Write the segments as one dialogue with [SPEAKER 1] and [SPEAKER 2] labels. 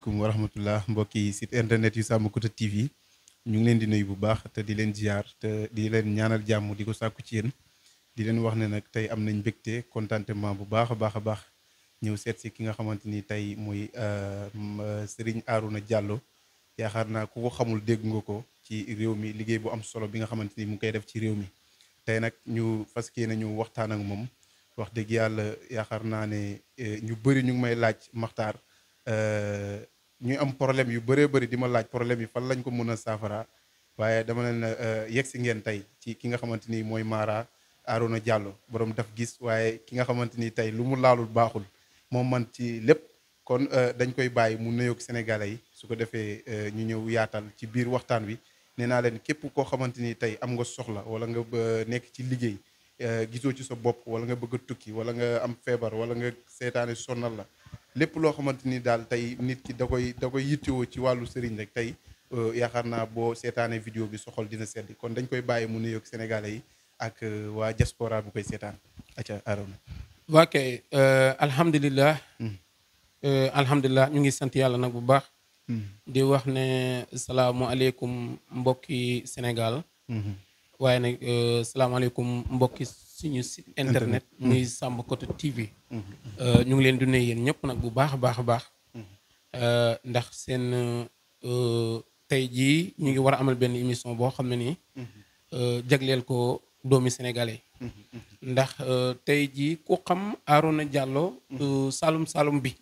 [SPEAKER 1] asalaamaaleykum wa rahmatullah mbokki site internet yu Sammkouta TV ñu ngi leen di nuyu bu baax te di leen ziar te di leen ñaanal jàmm di ko sàkku ci yéen di leen wax ne nag tey am nañ mbégte contentement bu baax a baax a baax ñëw seet si ki nga xamante ni tey muy Serigne Arouna Diallo yaakaar naa ku ko xamul dégg nga ko ci réew mi liggéey bu am solo bi nga xamante ni mu ngi koy def ci réew mi tey nag ñu fas yéene ñu waxtaan ak moom wax dëgg yàlla yaakaar naa ne ñu bëri ñu ngi may laaj Makhtar ñu am problème yu bëree bëri di ma laaj problème yi fan lañ ko mën a saafara waaye dama leen yegg si ngeen tey ci ki nga xamante ni mooy Mara Arouna Diallo borom daf gis waaye ki nga xamante ni tey lu mu laalul baaxul moom man ci lépp kon dañ koy bàyyi mu nuyoog Sénégalais yi su ko defee ñu ñëw yaatal ci biir waxtaan wi nee naa leen képp koo xamante ni tey am nga soxla wala nga nekk ci liggéey gisoo ci sa bopp wala nga bëgg a tukki wala nga am feebar wala nga seetaane sonnal la lépp loo xamante ni daal tey nit ki da koy yittewoo ci wàllu sëriñ rek tey yaakaar naa boo seetaanee vidéo bi sa xol dina sedd kon dañ koy bàyyi mu nuyoog Sénégalais yi ak waa diaspora bu koy seetaan aca Arouna.
[SPEAKER 2] waa kay alhamdulilah. Alhamdulilah ñu ngi sant yàlla nag bu baax. di wax ne salaamualeykum mbokki Sénégal. waaye nag salaamaaleykum mbokki suñu site internet. muy Sammkouta TV. ñu ngi leen di nuyu yéen ñëpp nag bu baax a baax a baax. ndax seen tey jii ñu ngi war a amal benn émission boo xam ne nii. jagleel ko doomi sénégalais. ndax tey jii ku xam Arouna Diallo. Saloum Saloum bi.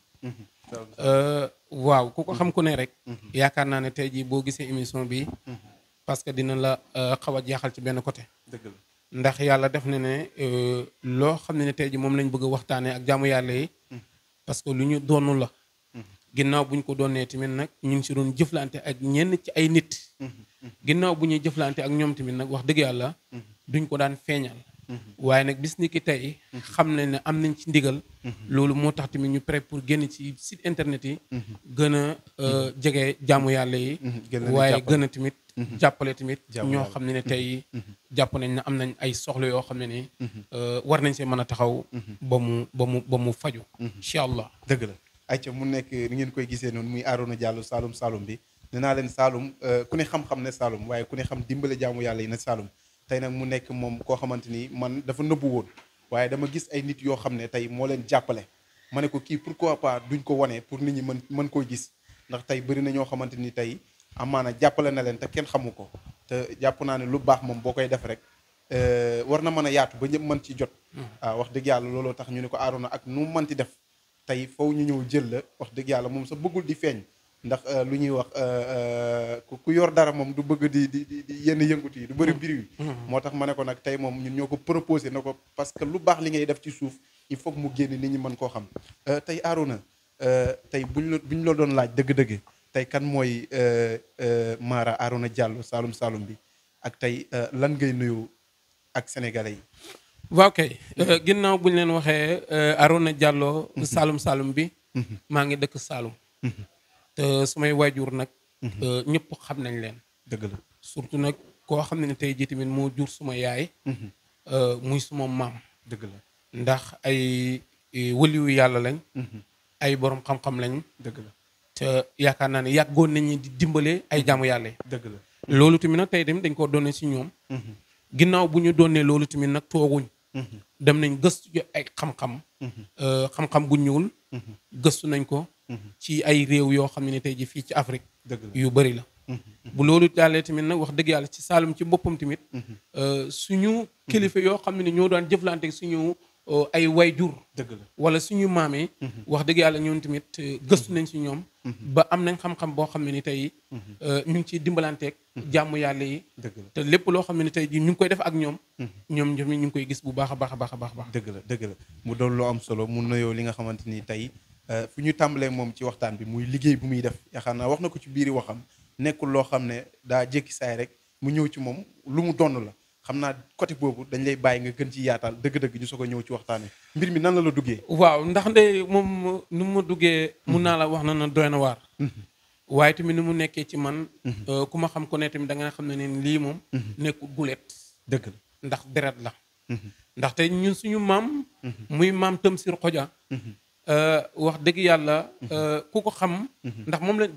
[SPEAKER 2] waaw ku ko xam ku ne rek. yaakaar naa ne tey jii boo gisee émission bi. parce que dina la xaw a jaaxal ci benn côté.
[SPEAKER 1] dëgg la
[SPEAKER 2] ndax yàlla def na ne loo xam ne tey jii moom lañ bëgg a waxtaanee ak jaamu yàlla yi. parce que lu ñu doonu la. ginnaaw bu ñu ko doonee tamit nag ñu ngi si doon jëflante ak ñenn ci ay nit. ginnaaw bu ñuy jëflante ak ñoom tamit nag wax dëgg yàlla. duñ ko daan feeñal. waaye nag bis ni ki tey xam nañ ne am nañ ci ndigal. loolu moo tax tamit ñu prêt pour génn ci site internet yi. gën a jege jaamu yàlla yi. waaye gën a tamit. jàppale tamit ñoo xam ne tey jàpp nañ ne am nañ ay soxla yoo xam ne ni war nañ see mën a taxaw. ba mu faju incha allah.
[SPEAKER 1] dëgg la ayca mu nekk ni ngeen koy gisee noonu muy Arouna Diallo Saloum Saloum bi nee naa leen Saloum ku ne xam-xam ne Saloum waaye ku ne xam dimbale jaamu yàlla yi ne Saloum. tey nag mu nekk moom koo xamante ni man dafa nëbbu woon waaye dama gis ay nit yoo xam ne tey moo leen jàppale ma ne ko kii pourquoi pas duñ ko wane pour nit ñi mën koo gis ndax tey bëri na ñoo xamante ni tey amaana jàppale na leen te kenn xamu ko te jàpp naa ne lu baax moom boo koy def rek war na mën a yaatu ba ñëpp mën ci jot. waaw wax dëgg yàlla looloo tax ñu ne ko Arouna ak nu mu mënti def tey foofu ñu ñëw jël la wax dëgg yàlla moom sa bëggul di feeñ. ndax lu ñuy wax ku yor dara moom du bëgg di yenn yëngutu yi du bëri mbir yi. moo tax ma ne ko nag tey moom ñun ñoo ko proposé na ko parce que lu baax li ngay def ci suuf il faut que mu génn nit ñi mën koo xam. tey Arouna tey buñ la doon laaj dëgg-dëgg tey kan mooy Mara Arouna Diallo Saloum Saloum bi ak tey lan ngay nuyu ak sénégalais yi.
[SPEAKER 2] waaw kay ginnaaw buñ leen waxee Arouna Diallo. Saloum Saloum bi. maa ngi dëkk Saloum. te samay waajur nag ñëpp xam nañ leen.
[SPEAKER 1] dëgg la
[SPEAKER 2] surtout nag koo xam ne tey jii tamit moo jur suma yaay. muy suma maam.
[SPEAKER 1] dëgg la
[SPEAKER 2] ndax ay wëliwu yàlla lañ. ay borom xam-xam lañ.
[SPEAKER 1] dëgg la
[SPEAKER 2] te yaakaar naa ne yàggoon nañu di dimbale ay jaamu yàlla yi.
[SPEAKER 1] dëgg la
[SPEAKER 2] loolu tamit nag tey dem dañ koo doonee si ñoom. ginnaaw bu ñu doonee loolu tamit nag tooguñ. dem nañ gëstu ji ay xam-xam. xam-xam bu ñuul. gëstu nañ ko. ci ay réew yoo xam ne tey ji fii ci Afrique. yu bëri la. bu loolu jàllee tamit nag wax dëgg yàlla ci Saloum ci boppam tamit. suñu kilifa yoo xam ne ñoo daan jëflante suñu ay wayjur.
[SPEAKER 1] dëgg la
[SPEAKER 2] wala suñu maamee. wax dëgg yàlla ñoom tamit gëstu nañ si ñoom. ba am nañ xam-xam boo xam ne ni tey ñu ngi ciy dimbalanteeg. jàmm yàlla yi.
[SPEAKER 1] dëgg la
[SPEAKER 2] te lépp loo xam ne tey ji ñu ngi koy def ak ñoom. ñoom ñu ngi koy gis bu baax a baax a baax a baax.
[SPEAKER 1] dëgg la dëgg la mu doon loo am solo mu nuyoo li nga xamante ni tey. fu ñu tàmbalee moom ci waxtaan bi muy liggéey bu muy def yaakaar naa wax na ko ci biiri waxam nekkul loo xam ne daa jékki saay rek mu ñëw ci moom lu mu donn la xam naa côté boobu dañ lay bàyyi nga gën ci yaatal dëgg-dëgg ñu soog a ñëw ci waxtaan wi mbir mi nan la duggee.
[SPEAKER 2] waaw ndax de moom nu mu duggee. mun naa la wax na doy na waar. waaye tamit ni mu nekkee ci man. ku ma xam ko ne tamit da nga xam ne lii moom. nekkul gulet.
[SPEAKER 1] dëgg la
[SPEAKER 2] ndax deret la. ndaxte ñun suñu maam. muy maam Tamsir Xoja. wax dëgg yàlla ku ko xam ndax moom lañ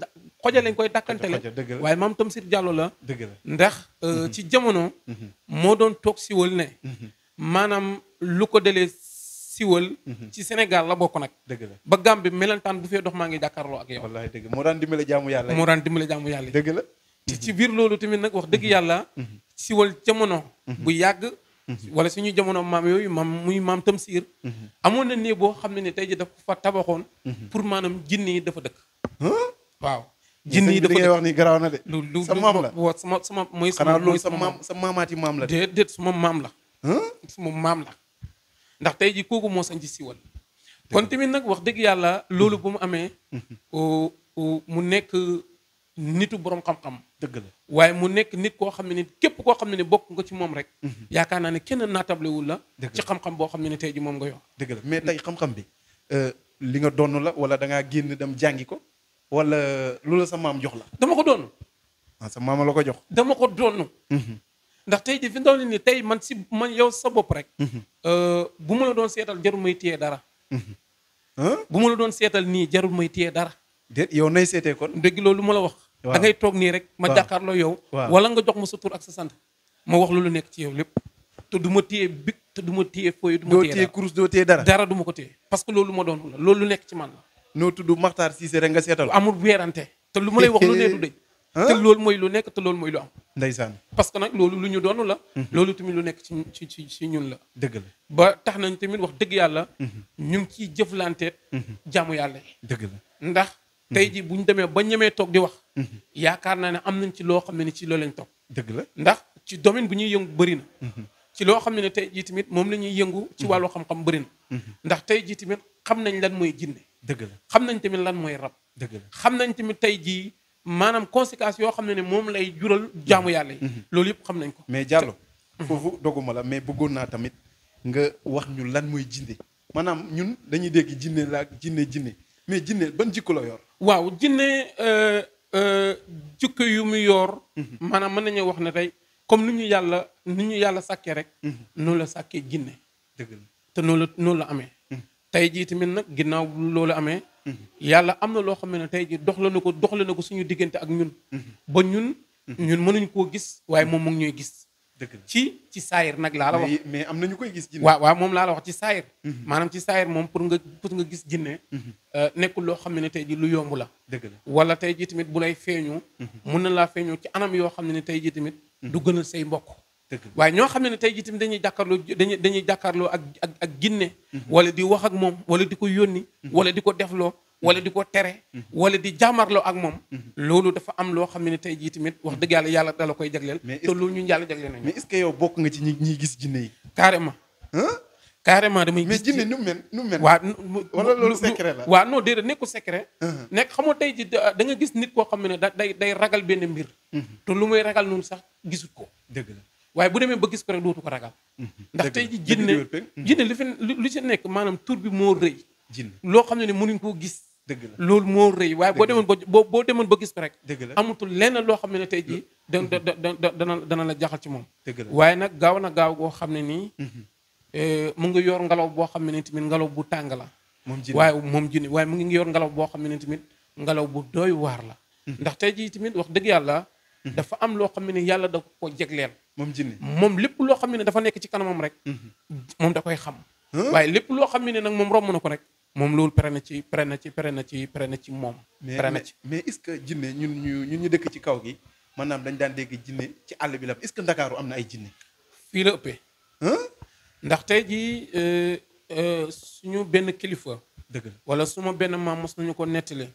[SPEAKER 2] xoja lañ koy dàkkantele waaye maam Tamsir Diallo la
[SPEAKER 1] dëgg la
[SPEAKER 2] ndax ci jamono moo doon toog siwal ne maanaam lu ko delee siwal ci Sénégal la bokk nag
[SPEAKER 1] dëgg la
[SPEAKER 2] ba Gàmbi melentaan bu fee dox maa ngi jàkkaarloo ak yow
[SPEAKER 1] wallaahi dëgg moo daan dimbale jaamu yàlla
[SPEAKER 2] moo daan dimbale jaamu yàlla
[SPEAKER 1] dëgg la
[SPEAKER 2] ci biir loolu tamit nag wax dëgg yàlla siwal jamono bu yàgg wala suñu jamono maam yooyu maam Tamsir amoon na néeg boo xam ne ne tey ji daf ko fa tabaxoon pour maanaam jinne yi dafa dëkk waaw jinne yi dafa dëkk
[SPEAKER 1] wax ni garaaw na de
[SPEAKER 2] lu
[SPEAKER 1] sa maam la
[SPEAKER 2] sama mooy
[SPEAKER 1] xanaa loolu sa maamaati maam la de
[SPEAKER 2] déedéet suma maam la suma maam la ndax tey ji kooku moo sañ ci siwal kon tamit nag wax dëgg yàlla loolu bu mu amee mu nekk nitu borom xam-xam
[SPEAKER 1] dëgg la
[SPEAKER 2] waaye mu nekk nit koo xam ne ni képp koo xam ne ni bokk nga ci moom rek yaakaar naa ne kenn naatablewul la ci xam-xam boo xam ne ne tey ji moom nga yor
[SPEAKER 1] dëgg la mais tey xam-xam bi li nga donn la wala da ngaa génn dem jàngi ko wala lu la sa maam jox la
[SPEAKER 2] dama ko doon
[SPEAKER 1] sa maama la ko jox
[SPEAKER 2] dama ko doon ndax tey ji fi ndaw ni tey man yow sa bopp rek bu ma la doon seetal jarul may téye dara bu ma la doon seetal nii jarul may téye dara
[SPEAKER 1] déet yow nay seetee kon
[SPEAKER 2] dégg loolu ma la wax da ngay toog nii rek ma jàkkaarloo yow wala nga jox ma sa tur ak sa sant ma wax lu nekk ci yow lépp te du ma téye big te du ma téye fooy du ma téye
[SPEAKER 1] kurus doo téye dara
[SPEAKER 2] du ma ko téye parce que loolu ma doon la loolu lu nekk ci man la
[SPEAKER 1] noo tudd Makhtar Cissé rek nga seetal
[SPEAKER 2] amul weerante te lu ma lay wax lu ne du dëj te loolu mooy lu nekk te loolu mooy lu am
[SPEAKER 1] ndeysaan
[SPEAKER 2] parce que nag loolu lu ñu doon la loolu tamit lu nekk ci ñun la
[SPEAKER 1] dëgg la
[SPEAKER 2] ba tax nañ tamit wax dëgg yàlla ñu ngi ciy jëflanteet jaamu yàlla yi
[SPEAKER 1] dëgg la
[SPEAKER 2] ndax tey ji bu ñu demee ba ñemee toog di wax yaakaar naa ne am nañ ci loo xam ne ni ci loolu lañ toog
[SPEAKER 1] dëgg la
[SPEAKER 2] ndax ci domaine bu ñuy yëngu bëri na ci loo xam ne ne tey jii tamit moom la ñuy yëngu ci wàllu xam-xam bëri na ndax tey jii tamit xam nañ lan mooy jinne
[SPEAKER 1] dëgg la
[SPEAKER 2] xam nañ tamit lan mooy rab
[SPEAKER 1] dëgg la
[SPEAKER 2] xam nañ tamit tey jii maanaam conséquences yoo xam ne ne moom lay jural jaamu yàlla yi loolu yëpp xam nañ ko
[SPEAKER 1] mais Diallo foofu doguma la mais bëggoon naa tamit nga wax ñu lan mooy jinne maanaam ñun dañuy dégg jinne la ak jinne mais jinne ban jikko la yor
[SPEAKER 2] waaw jinne jikko yu mu yor maanaam mën nañoo wax ne tey comme ni ñu yàlla sàkkee rek noonu la sàkkee jinne
[SPEAKER 1] dëgg la
[SPEAKER 2] te noonu la amee tey jii tamit nag ginnaaw loolu amee yàlla am na loo xam ne tey jii doxla na ko suñu diggante ak ñun ba ñun mënuñ koo gis waaye moom mu ngi ñuy gis
[SPEAKER 1] dëgg la
[SPEAKER 2] ci saayir nag laa la wax
[SPEAKER 1] mais am na ñu koy gis jinne
[SPEAKER 2] waaw moom laa la wax ci saayir maanaam ci saayir moom pour nga gis jinne nekkul loo xam ne tey jii lu yomb la
[SPEAKER 1] dëgg la
[SPEAKER 2] wala tey jii tamit bu lay feeñu mun na laa feeñoo ci anam yoo xam ne tey jii tamit du gënal say mbokk waaye ñoo xam ne tey jii tamit dañuy jàkkaarloo ak jinne wala di wax ak moom wala di ko yónni wala di ko defloo wala di ko tere wala di jaamarloo ak moom loolu dafa am loo xam ne tey jii tamit wax dëgg yàlla dala koy jagleel te loolu ñun yàlla jagleel nañu
[SPEAKER 1] mais est-ce que yow bokk nga ci ñiy gis jinne yi
[SPEAKER 2] carrément damay gis
[SPEAKER 1] mais jinne nu mel
[SPEAKER 2] waaw
[SPEAKER 1] wala loolu secret la
[SPEAKER 2] waaw non déedéet nekkul secret nekk xamoo tey ji da nga gis nit koo xam ne day ragal benn mbir te lu muy ragal noonu sax gisut ko
[SPEAKER 1] dëgg la
[SPEAKER 2] waaye bu demee ba gis ko rek dootu ko ragal ndax tey ji jinne lu ci nekk maanaam tur bi moo rëy
[SPEAKER 1] jinne
[SPEAKER 2] loo xam ne mënuñ koo gis
[SPEAKER 1] dëgg la
[SPEAKER 2] loolu moo rëy waaye boo demoon ba gis ko rek
[SPEAKER 1] dëgg la
[SPEAKER 2] amatul lenn loo xam ne tey ji dana la jaxal ci moom
[SPEAKER 1] dëgg la
[SPEAKER 2] waaye nag gaaw na gaaw goo xam ne nii mu ngi yor ngelaw boo xam ne tamit ngelaw bu tàng la moom jinne waaye mu ngi yor ngelaw boo xam ne tamit ngelaw bu doy waar la ndax tey jii tamit wax dëgg yàlla dafa am loo xam ne yàlla da ko jegleel
[SPEAKER 1] moom jinne
[SPEAKER 2] moom lépp loo xam ne dafa nekk ci kanamam rek moom da koy xam waaye lépp loo xam ne nag moom romb na ko rek moom loolu pare na ci moom
[SPEAKER 1] mais est-ce que jinne ñun ñu dëkk ci kaw gi maanaam dañ daan dégg jinne ci àll bi la est-ce que Ndakaaru am na ay jinne
[SPEAKER 2] fii la ëppee ndax tey jii suñu benn kilifa
[SPEAKER 1] dëgg la
[SPEAKER 2] wala suma benn maam mos nañu ko nettali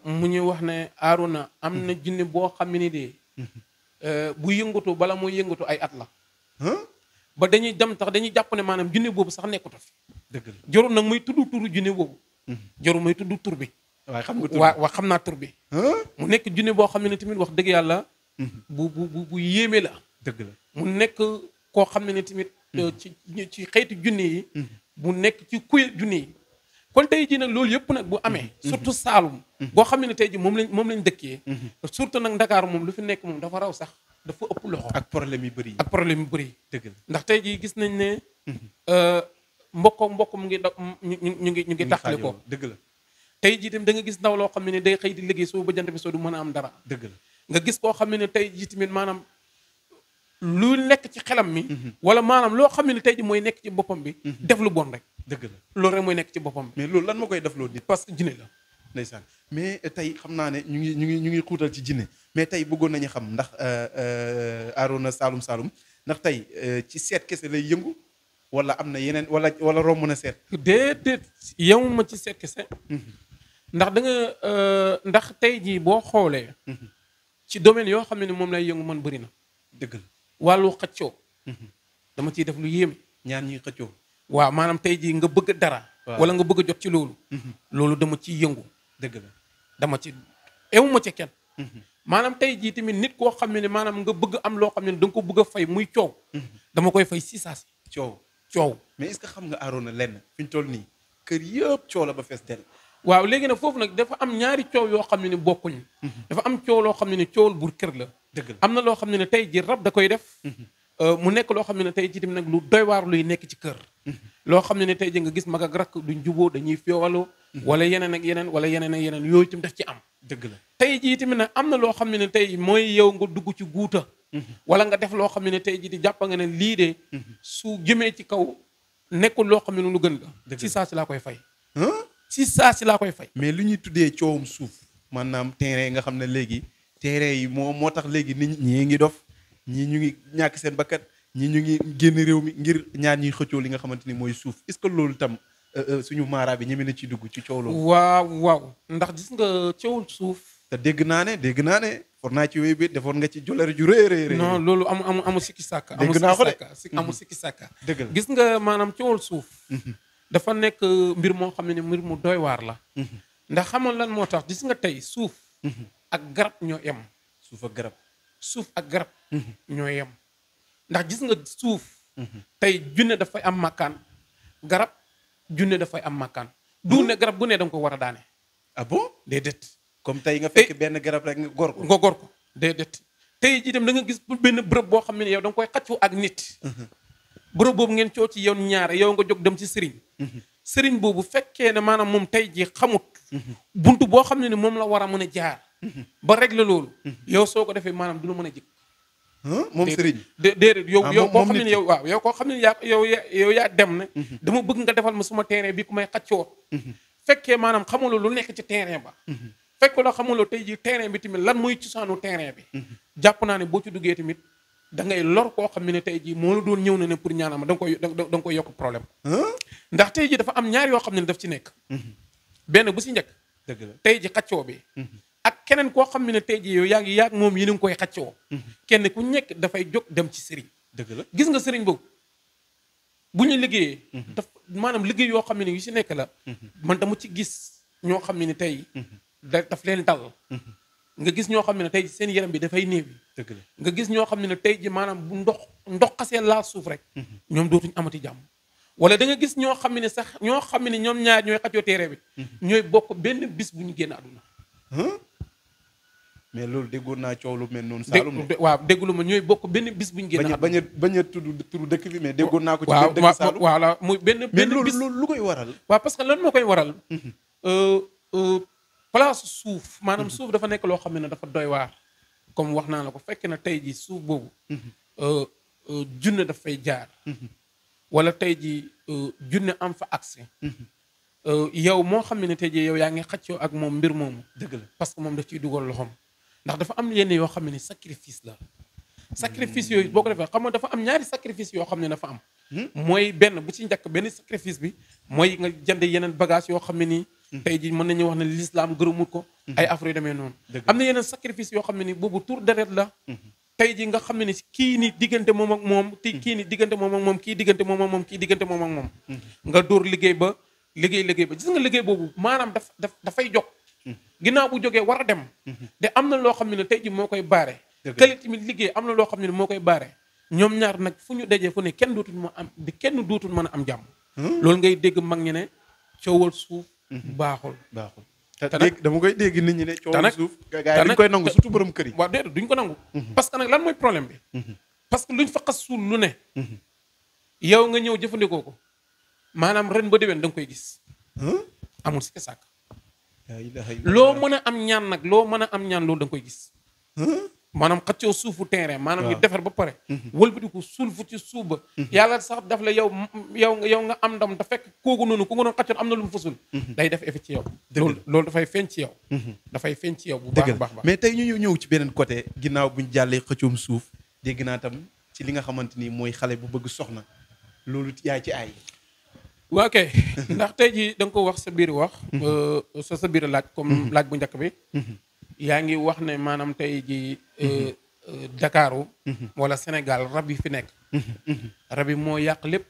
[SPEAKER 2] mu ñuy wax ne Aaruna am na jinne boo xam ne ni de bu yëngatu bala muy yëngatu ay at la ba dañuy dem tax dañuy jàpp ne maanaam jinne boobu sax nekkatu fi
[SPEAKER 1] dëgg la
[SPEAKER 2] jarul nag muy tudd turu jinne boobu jarul muy tudd tur bi
[SPEAKER 1] waaye xam nga tur
[SPEAKER 2] waaw xam naa tur bi mu nekk jinne boo xam ne tamit wax dëgg yàlla bu yéeme la
[SPEAKER 1] dëgg la
[SPEAKER 2] mu nekk koo xam ne tamit ci xeetu junne yi bu nekk ci kuy junne yi kon tey jii nag loolu yëpp nag bu amee surtout Saalum boo xam ne tey jii moom lañ dëkkee surtout nag Ndakaaru moom lu fi nekk moom dafa raw sax dafa ëpp loxo
[SPEAKER 1] ak problème yu bëri
[SPEAKER 2] dëgg la
[SPEAKER 1] ndax
[SPEAKER 2] ndax tey jii gis nañ ne mbokk mu ngi ñu ngi taxali ko.
[SPEAKER 1] dëgg la.
[SPEAKER 2] tey jii tamit da nga gis ndaw loo xam ne day xëy di liggéey soo ba jant bi soo du mën a am dara.
[SPEAKER 1] dëgg la
[SPEAKER 2] nga gis koo xam ne tey jii tamit maanaam lu nekk ci xelam mi. wala maanaam loo xam ne tey jii mooy nekk ci boppam bi. def lu bon rek.
[SPEAKER 1] dëgg la
[SPEAKER 2] loolu rek mooy nekk ci boppam bi.
[SPEAKER 1] mais loolu lan moo koy def loolu nit.
[SPEAKER 2] parce que jinne la.
[SPEAKER 1] ndeysaan mais tey xam naa ne ñu ngi xuutal ci jinne mais tey bëggoon nañu xam ndax Arona Saloum ndax tey ci seet kese lay yëngu wala am na yeneen wala romb na seet.
[SPEAKER 2] déedéet yemuma ci seet kese. ndax da nga ndax tey jii boo xoolee. ci domaine yoo xam ne moom lay yëngu man bëri na.
[SPEAKER 1] dëgg la
[SPEAKER 2] wàllu xëccoo. dama ciy def lu yéeme.
[SPEAKER 1] ñaar ñuy xëccoo.
[SPEAKER 2] waaw maanaam tey jii nga bëgg dara. wala nga bëgg a jot ci loolu. loolu dama ciy yëngu.
[SPEAKER 1] dëgg la
[SPEAKER 2] dama ci ewuma ci kenn. maanaam tey jii tamit nit koo xam ne maanaam nga bëgg am loo xam ne da nga ko bëgg a fay muy coow. dama koy fay si saa si. coow.
[SPEAKER 1] mais est-ce que xam nga Arona lenn fi ñu toll nii kër yëpp coow la ba fees del.
[SPEAKER 2] waaw léegi nag foofu nag dafa am ñaari coow yoo xam ne bokkuñu. dafa am coow loo xam ne coowul buur kër la.
[SPEAKER 1] dëgg la
[SPEAKER 2] am na loo xam ne tey jii rab da koy def. mu nekk loo xam ne tey jii tamit nag lu doy waar luy nekk ci kër. loo xam ne tey jii nga gis mag ak rakk duñ juboo dañuy féewaloo. wala yeneen ak yeneen wala yeneen ak yeneen yooyu tamit daf ci am.
[SPEAKER 1] dëgg la
[SPEAKER 2] tey jii tamit nag am na loo xam ne tey mooy yow nga dugg ci guuta. wala nga def loo xam ne tey jii di jàpp nga ne lii de. su jëmee ci kaw nekkul loo xam ne lu gën la. si saa si laa koy fay. si saa si laa koy fay.
[SPEAKER 1] mais lu ñuy tuddee coowum suuf maanaam terrain nga xam ne léegi terrain yi moo tax léegi nit ñi ngi dof ñii ñu ngi ñàkk seen bakkat ñii ñu ngi génn réew mi ngir ñaar ñuy xëccoo li nga xamante ni mooy suuf est-ce que loolu tam suñu maara bi ñeme na ci dugg ci coow loolu.
[SPEAKER 2] waaw ndax gis nga coowul suuf.
[SPEAKER 1] te dégg naa ne for naa ci wéy bi defoon nga ci jolere ju rëy.
[SPEAKER 2] non loolu amu sikki sàkka.
[SPEAKER 1] dégg naa ko de
[SPEAKER 2] amu sikki sàkka.
[SPEAKER 1] dëgg la
[SPEAKER 2] gis nga maanaam coowul suuf. dafa nekk mbir moo xam ne mbir mu doy waar la. ndax xamoon lan moo tax gis nga tey suuf. ak garab ñoo yem. suuf ak garab. ñoo yem. ndax gis nga suuf. tey junne dafay am makkaan. garab junne dafay am makkaan. du ne garab gu ne danga ko war a daane.
[SPEAKER 1] ah bon
[SPEAKER 2] déedéet.
[SPEAKER 1] comme tey nga fekk benn garab rek nga gor ko. déedéet tey jii tam da nga gis benn bërëb boo xam ne yow da nga koy xaccoo ak nit. bërëb boobu ngeen coo ci yow ñaare yow nga jóg dem ci sëriñ. sëriñ boobu fekkee ne maanaam moom tey jii xamut. buntu boo xam ne moom la war a mën a jaar. ba régler loolu. yow soo ko defee maanaam du la mën a jik moom sëriñ
[SPEAKER 2] déedéet yow koo xam ne yow waaw yow koo xam ne yow yaa dem ne. dama bëgg nga defal ma suma terrain bi ku may xaccoo. fekkee maanaam xamuloo lu nekk ci terrain ba. fekkee loo xamuloo tey jii terrain bi tamit lan mooy cosaanu terrain bi. jàpp naa ne boo ci duggee tamit. da ngay lor koo xam ne tey jii moo la doon ñëw na ne pour ñaanama da nga koy yokk problème. ndax tey jii dafa am ñaar yoo xam ne daf ci nekk. benn bu si njëkk.
[SPEAKER 1] dëgg la
[SPEAKER 2] tey ji xaccoo bi. ak keneen koo xam ne tey jii yow yaa ngi moom yi ngi koy xaccoo. kenn ku nekk dafay jóg dem ci sëriñ.
[SPEAKER 1] dëgg la
[SPEAKER 2] gis nga sëriñ boobu bu ñu liggéeyee. maanaam liggéey yoo xam ne yu si nekk la. man dama ci gis ñoo xam ne tey. daf leen dal. nga gis ñoo xam ne tey seen yaram bi dafay néew.
[SPEAKER 1] dëgg la
[SPEAKER 2] nga gis ñoo xam ne tey ji maanaam bu ndox xasee laal suuf rek. ñoom dootuñ amati jàmm. wala da nga gis ñoo xam ne sax ñoo xam ne ñoom ñaar ñooy xaccoo téere bi. ñooy bokk benn bis bu ñu génn àdduna.
[SPEAKER 1] mais loolu déggoon naa coow lu mel noonu. Saalum
[SPEAKER 2] waaw déggulu ma ñooy bokk benn bis bu ñu génn àdduna.
[SPEAKER 1] bañ a tudd turu dëkk bi mais déggoon naa ko. ci
[SPEAKER 2] waaw
[SPEAKER 1] dëkk Saalum
[SPEAKER 2] voilà muy benn bis
[SPEAKER 1] lu koy waral.
[SPEAKER 2] waaw parce que lan moo koy waral. place suuf maanaam suuf dafa nekk loo xam ne dafa doy waar. comme wax naa la ko fekk na tey ji suuf boobu. junne dafay jaar. wala tey ji junne am fa accès. yow moo xam ne tey ji yow yaa ngi xaccoo ak moom mbir moomu.
[SPEAKER 1] dëgg la
[SPEAKER 2] parce que moom daf ciy dugal loxoom. ndax dafa am yenn yoo xam ne sacrifice la. sacrifice yooyu boo ko defee xam nga dafa am ñaari sacrifice yoo xam ne dafa am. mooy benn bu ci njëkk benn sacrifice bi mooy nga jënd yeneen bagage yoo xam ne nii. tey jii mën nañu wax ne l'islam gërëmut ko. ay affaire yu demee noonu. am na yeneen sacrifice yoo xam ne nii boobu tour deret la. tey jii nga xam ne ni kii ni diggante moom ak moom kii ni diggante moom ak moom kii diggante moom ak moom kii diggante moom ak moom. nga dóor liggéey ba gis nga liggéey boobu maanaam dafay jóg. ginnaaw bu jógee war a dem. te am na loo xam ne tey jii moo koy baare. kële tamit liggéey am na loo xam ne moo koy baare. ñoom ñaar nag fu ñu dajee fu ne kenn dootul mën a am jàmm. loolu ngay dégg mag ñi ne coowal suuf. baaxul.
[SPEAKER 1] te nag dama koy dégg nit ñi ne coowal suuf. gaa yi duñ koy nangu surtout borom kër yi.
[SPEAKER 2] waaw déedéet duñ ko nangu. parce que nag lan mooy problème bi. parce que luñ fa xas suul lu ne. yow nga ñëw jëfandikoo ko maanaam ren ba déwén da nga koy gis amul si sàkk
[SPEAKER 1] la ilaha
[SPEAKER 2] loo
[SPEAKER 1] illallah.
[SPEAKER 2] mën a am ñaan nag loo mën a am ñaan loolu da nga koy gis maanaam xëccoo suufu terrain maanaam ñu defar ba pare wëlbatiku suul fu ci suuf ba yàlla sax daf la yow nga am ndam da fekk kooku noonu ku nga doon xëccoon am na lu mu fasul day def effet ci yow loolu dafay feeñ ci yow dafay feeñ ci yow bu baax a baax
[SPEAKER 1] mais tey ñu ñëw ci beneen côté ginnaaw buñ jàllee xëccoom suuf dégg naa tam ci li nga xamante ni mooy xale bu bëgg soxna loolu yaay ci ay
[SPEAKER 2] waa kay ndax tey jii da nga ko wax sa biir wax sa biir laaj comme laaj bu njëkk bi yaa ngi wax ne maanaam tey jii Dakaaru wala Sénégal rab yi fi nekk rab yi moo yàq lépp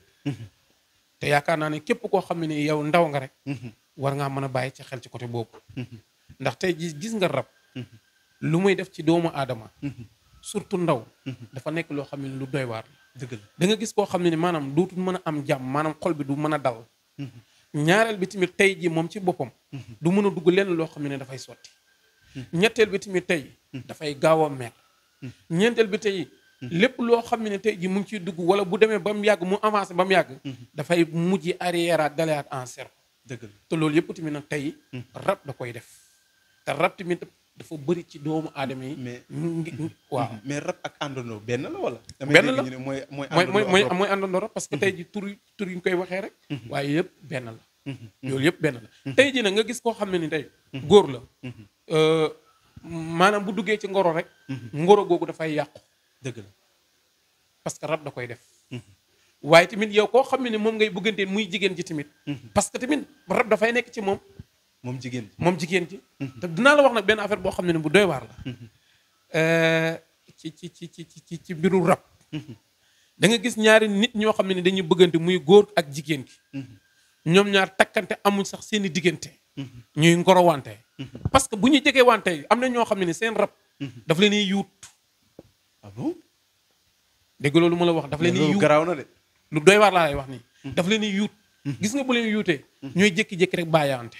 [SPEAKER 2] te yaakaar naa ne képp koo xam ne ni yow ndaw nga rek war ngaa mën a bàyyi ci xel ci côté boobu ndax tey jii gis nga rab lu muy def ci doomu aadama surtout ndaw dafa nekk loo xam ne lu doy waar
[SPEAKER 1] dëgg la
[SPEAKER 2] da nga gis koo xam ne ni maanaam dootul mën a am jàmm maanaam xol bi du mën a dal ñaareel bi tamit tey ji moom ci boppam du mën a dugg lenn loo xam ne dafay sotti ñetteel bi tamit tey dafay gaaw a mer ñeenteel bi tey lépp loo xam ne tey ji mu ngi ciy dugg wala bu demee ba mu yàgg mu avancé ba mu yàgg dafay mujj arrière dalaat en cercle
[SPEAKER 1] dëgg la
[SPEAKER 2] te loolu yëpp tamit nag tey rab da koy def te rab tamit dafa bëri ci doomu aadama yi
[SPEAKER 1] mais
[SPEAKER 2] waaw
[SPEAKER 1] mais rab ak àndandoo benn la wala
[SPEAKER 2] benn la
[SPEAKER 1] mooy
[SPEAKER 2] àndandoo rab parce que tey ji tur yi ñu koy waxee rek waaye yëpp benn la loolu yëpp benn la tey ji nag nga gis koo xam ne ni tey góor la maanaam bu duggee ci ngoro rek ngoro googu dafay yàqu
[SPEAKER 1] dëgg la
[SPEAKER 2] parce que rab da koy def waaye tamit yow koo xam ne ni moom ngay bëgganteen muy jigéen ji tamit parce que tamit rab dafay nekk ci moom jigéen ji te dinaa la wax nag benn affaire boo xam ne ne bu doy waar la ci mbiru rab da nga gis ñaari nit ñoo xam ne ni dañuy bëggante muy góor ak jigéen gi ñoom ñaar takkante amuñ sax seeni diggante ñuy ngorowante parce que bu ñu jegee wante am na ñoo xam ne ni seen rab daf leen di yuut
[SPEAKER 1] ah bon
[SPEAKER 2] dégg loolu ma la wax daf leen di yuut
[SPEAKER 1] garaaw na de
[SPEAKER 2] lu doy waar laa lay wax nii daf leen di yuut gis nga bu leen yuutee ñooy jékki-jékki rek bàyyaante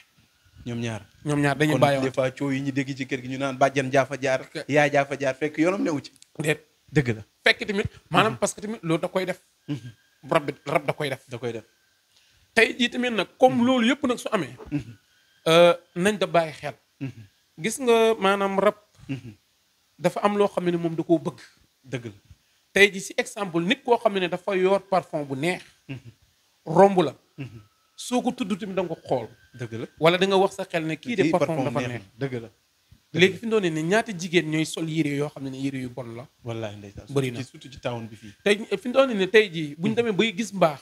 [SPEAKER 1] ñoom ñaar
[SPEAKER 2] dañuy bàyyiwaat
[SPEAKER 1] des fois coow yi ñu dégg ci kër gi ñu naan bàjjan jaafa jaar yaay jaafa jaar fekk yoonam newu ci
[SPEAKER 2] déet
[SPEAKER 1] dëgg la
[SPEAKER 2] fekk tamit maanaam parce que tamit loolu da koy def rab da koy def tey jii tamit nag comme loolu yëpp nag su amee nañ da bàyyi xel gis nga maanaam rab dafa am loo xam ne moom da koo bëgg
[SPEAKER 1] dëgg la
[SPEAKER 2] tey ji si exemple nit koo xam ne dafa yor parfum bu neex romb la soo ko tudd tamit da nga ko xool
[SPEAKER 1] dëgg la
[SPEAKER 2] wala da nga wax sa xel ne kii de parfum dafa neex
[SPEAKER 1] dëgg la
[SPEAKER 2] léegi fi mu doon ne ñaata jigéen ñooy sol yére yoo xam ne yére yu bon la
[SPEAKER 1] wallaahi ndeysaan
[SPEAKER 2] bëri na
[SPEAKER 1] surtout ci town bi fii
[SPEAKER 2] tey fi mu doon ne tey jii buñu demee bay gis mbaax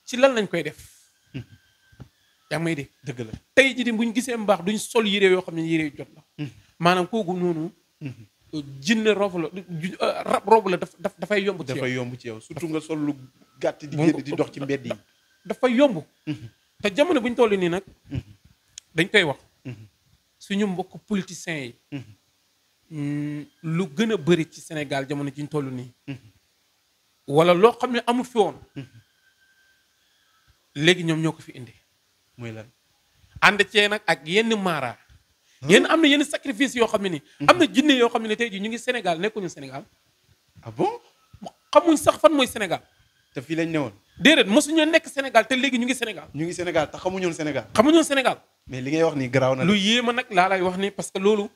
[SPEAKER 2] ci lan lañ koy def yaa may dégg
[SPEAKER 1] dëgg la
[SPEAKER 2] tey jii di buñ gisee mbaax duñ sol yére yoo xam ne yére yu jot la maanaam kooku noonu jinne rob la rab rob la dafay yomb ci yow
[SPEAKER 1] dafay yomb ci yow surtout nga sol lu gàtt di génn di dox ci mbedd yi
[SPEAKER 2] dafay yomb te jamono bu ñu toll nii nag dañ koy wax suñu mbokk politiciens yi lu gën a bëri ci Sénégal jamono ji ñu toll nii wala loo xam ne amul fi woon léegi ñoom ñoo ko fi indi
[SPEAKER 1] mooy lan
[SPEAKER 2] ànd cee nag ak yenn maara yenn am na yenn sacrifice yoo xam ne ni am na jinne yoo xam ne tey jii ñu ngi Sénégal nekkuñu Sénégal
[SPEAKER 1] ah bon
[SPEAKER 2] xamuñ sax fan mooy Sénégal
[SPEAKER 1] te fii lañ newoon
[SPEAKER 2] déedéet mosuñu nekk Sénégal te léegi ñu ngi Sénégal
[SPEAKER 1] ñu ngi Sénégal te xamuñoon Sénégal
[SPEAKER 2] xamuñoon Sénégal
[SPEAKER 1] mais li ngay wax nii garaaw na
[SPEAKER 2] lu yéema nag laa lay wax ni parce que loolu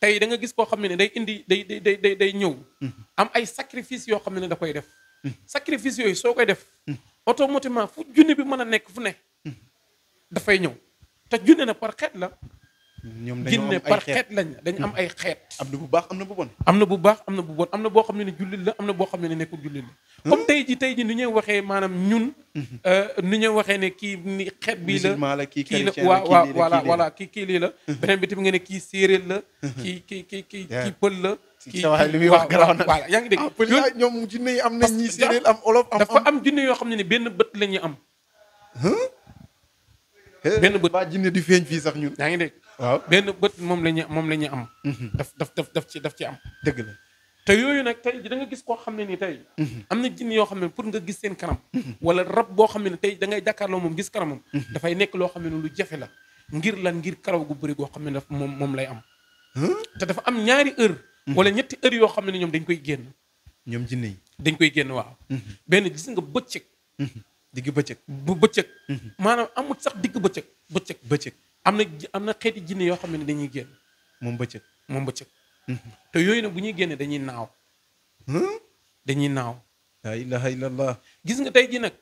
[SPEAKER 2] tey da nga gis koo xam ne day indi day ñëw am ay sacrifice yoo xam ne da koy def sacrifice yooyu soo koy def automatiquement fu junne bi mën a nekk fu ne dafay ñëw te junne na par xeet la
[SPEAKER 1] ñoom dañoo
[SPEAKER 2] jinne
[SPEAKER 1] am ay
[SPEAKER 2] par
[SPEAKER 1] xeet
[SPEAKER 2] xeet lañ dañu am ay xeet
[SPEAKER 1] am na bu baax am na bu bon
[SPEAKER 2] am na bu baax am na bu bon am na boo xam ne jullit la am na boo xam ne nekkul jullit la comme tey ji ni ñuy waxee maanaam ñun ni ñuy waxee ne kii ni xeet bii la kii la waaw voilà kii lii la beneen bi tamit nga ne kii séeréer la kii pël la kii
[SPEAKER 1] li muy wax garaaw na
[SPEAKER 2] voilà yaa ngi dégg
[SPEAKER 1] pël la ñoom jinne yi am nañ ñi séeréer am olof am
[SPEAKER 2] dafa am jinne yoo xam ne benn bët la ñuy am benn bët
[SPEAKER 1] ba jinne di feeñ fii sax ñun
[SPEAKER 2] yaa ngi dégg
[SPEAKER 1] waaw
[SPEAKER 2] benn bët moom la ñuy am daf ci am
[SPEAKER 1] dëgg la
[SPEAKER 2] te yooyu nag tey da nga gis koo xam ne ni tey am na jinne yoo xam ne pour nga gis seen kanam wala rab boo xam ne tey da ngay jàkkaarloo moom gis kanamam dafay nekk loo xam ne lu jafe la ngir karaw gu bëri goo xam ne daf moom lay am te dafa am ñaari heure wala ñetti heure yoo xam ne ñoom dañ koy génn
[SPEAKER 1] ñoom jinne yi
[SPEAKER 2] dañ koy génn waaw benn gis nga bëccëg
[SPEAKER 1] digg bëccëg.
[SPEAKER 2] bu bëccëg. maanaam amul sax digg bëccëg.
[SPEAKER 1] bëccëg.
[SPEAKER 2] am na xeeti jinne yoo xam ne dañuy génn.
[SPEAKER 1] moom bëccëg.
[SPEAKER 2] te yooyu nag bu ñuy génne dañuy naaw. dañuy naaw.
[SPEAKER 1] la ilaha illallah.
[SPEAKER 2] gis nga tey ji nag.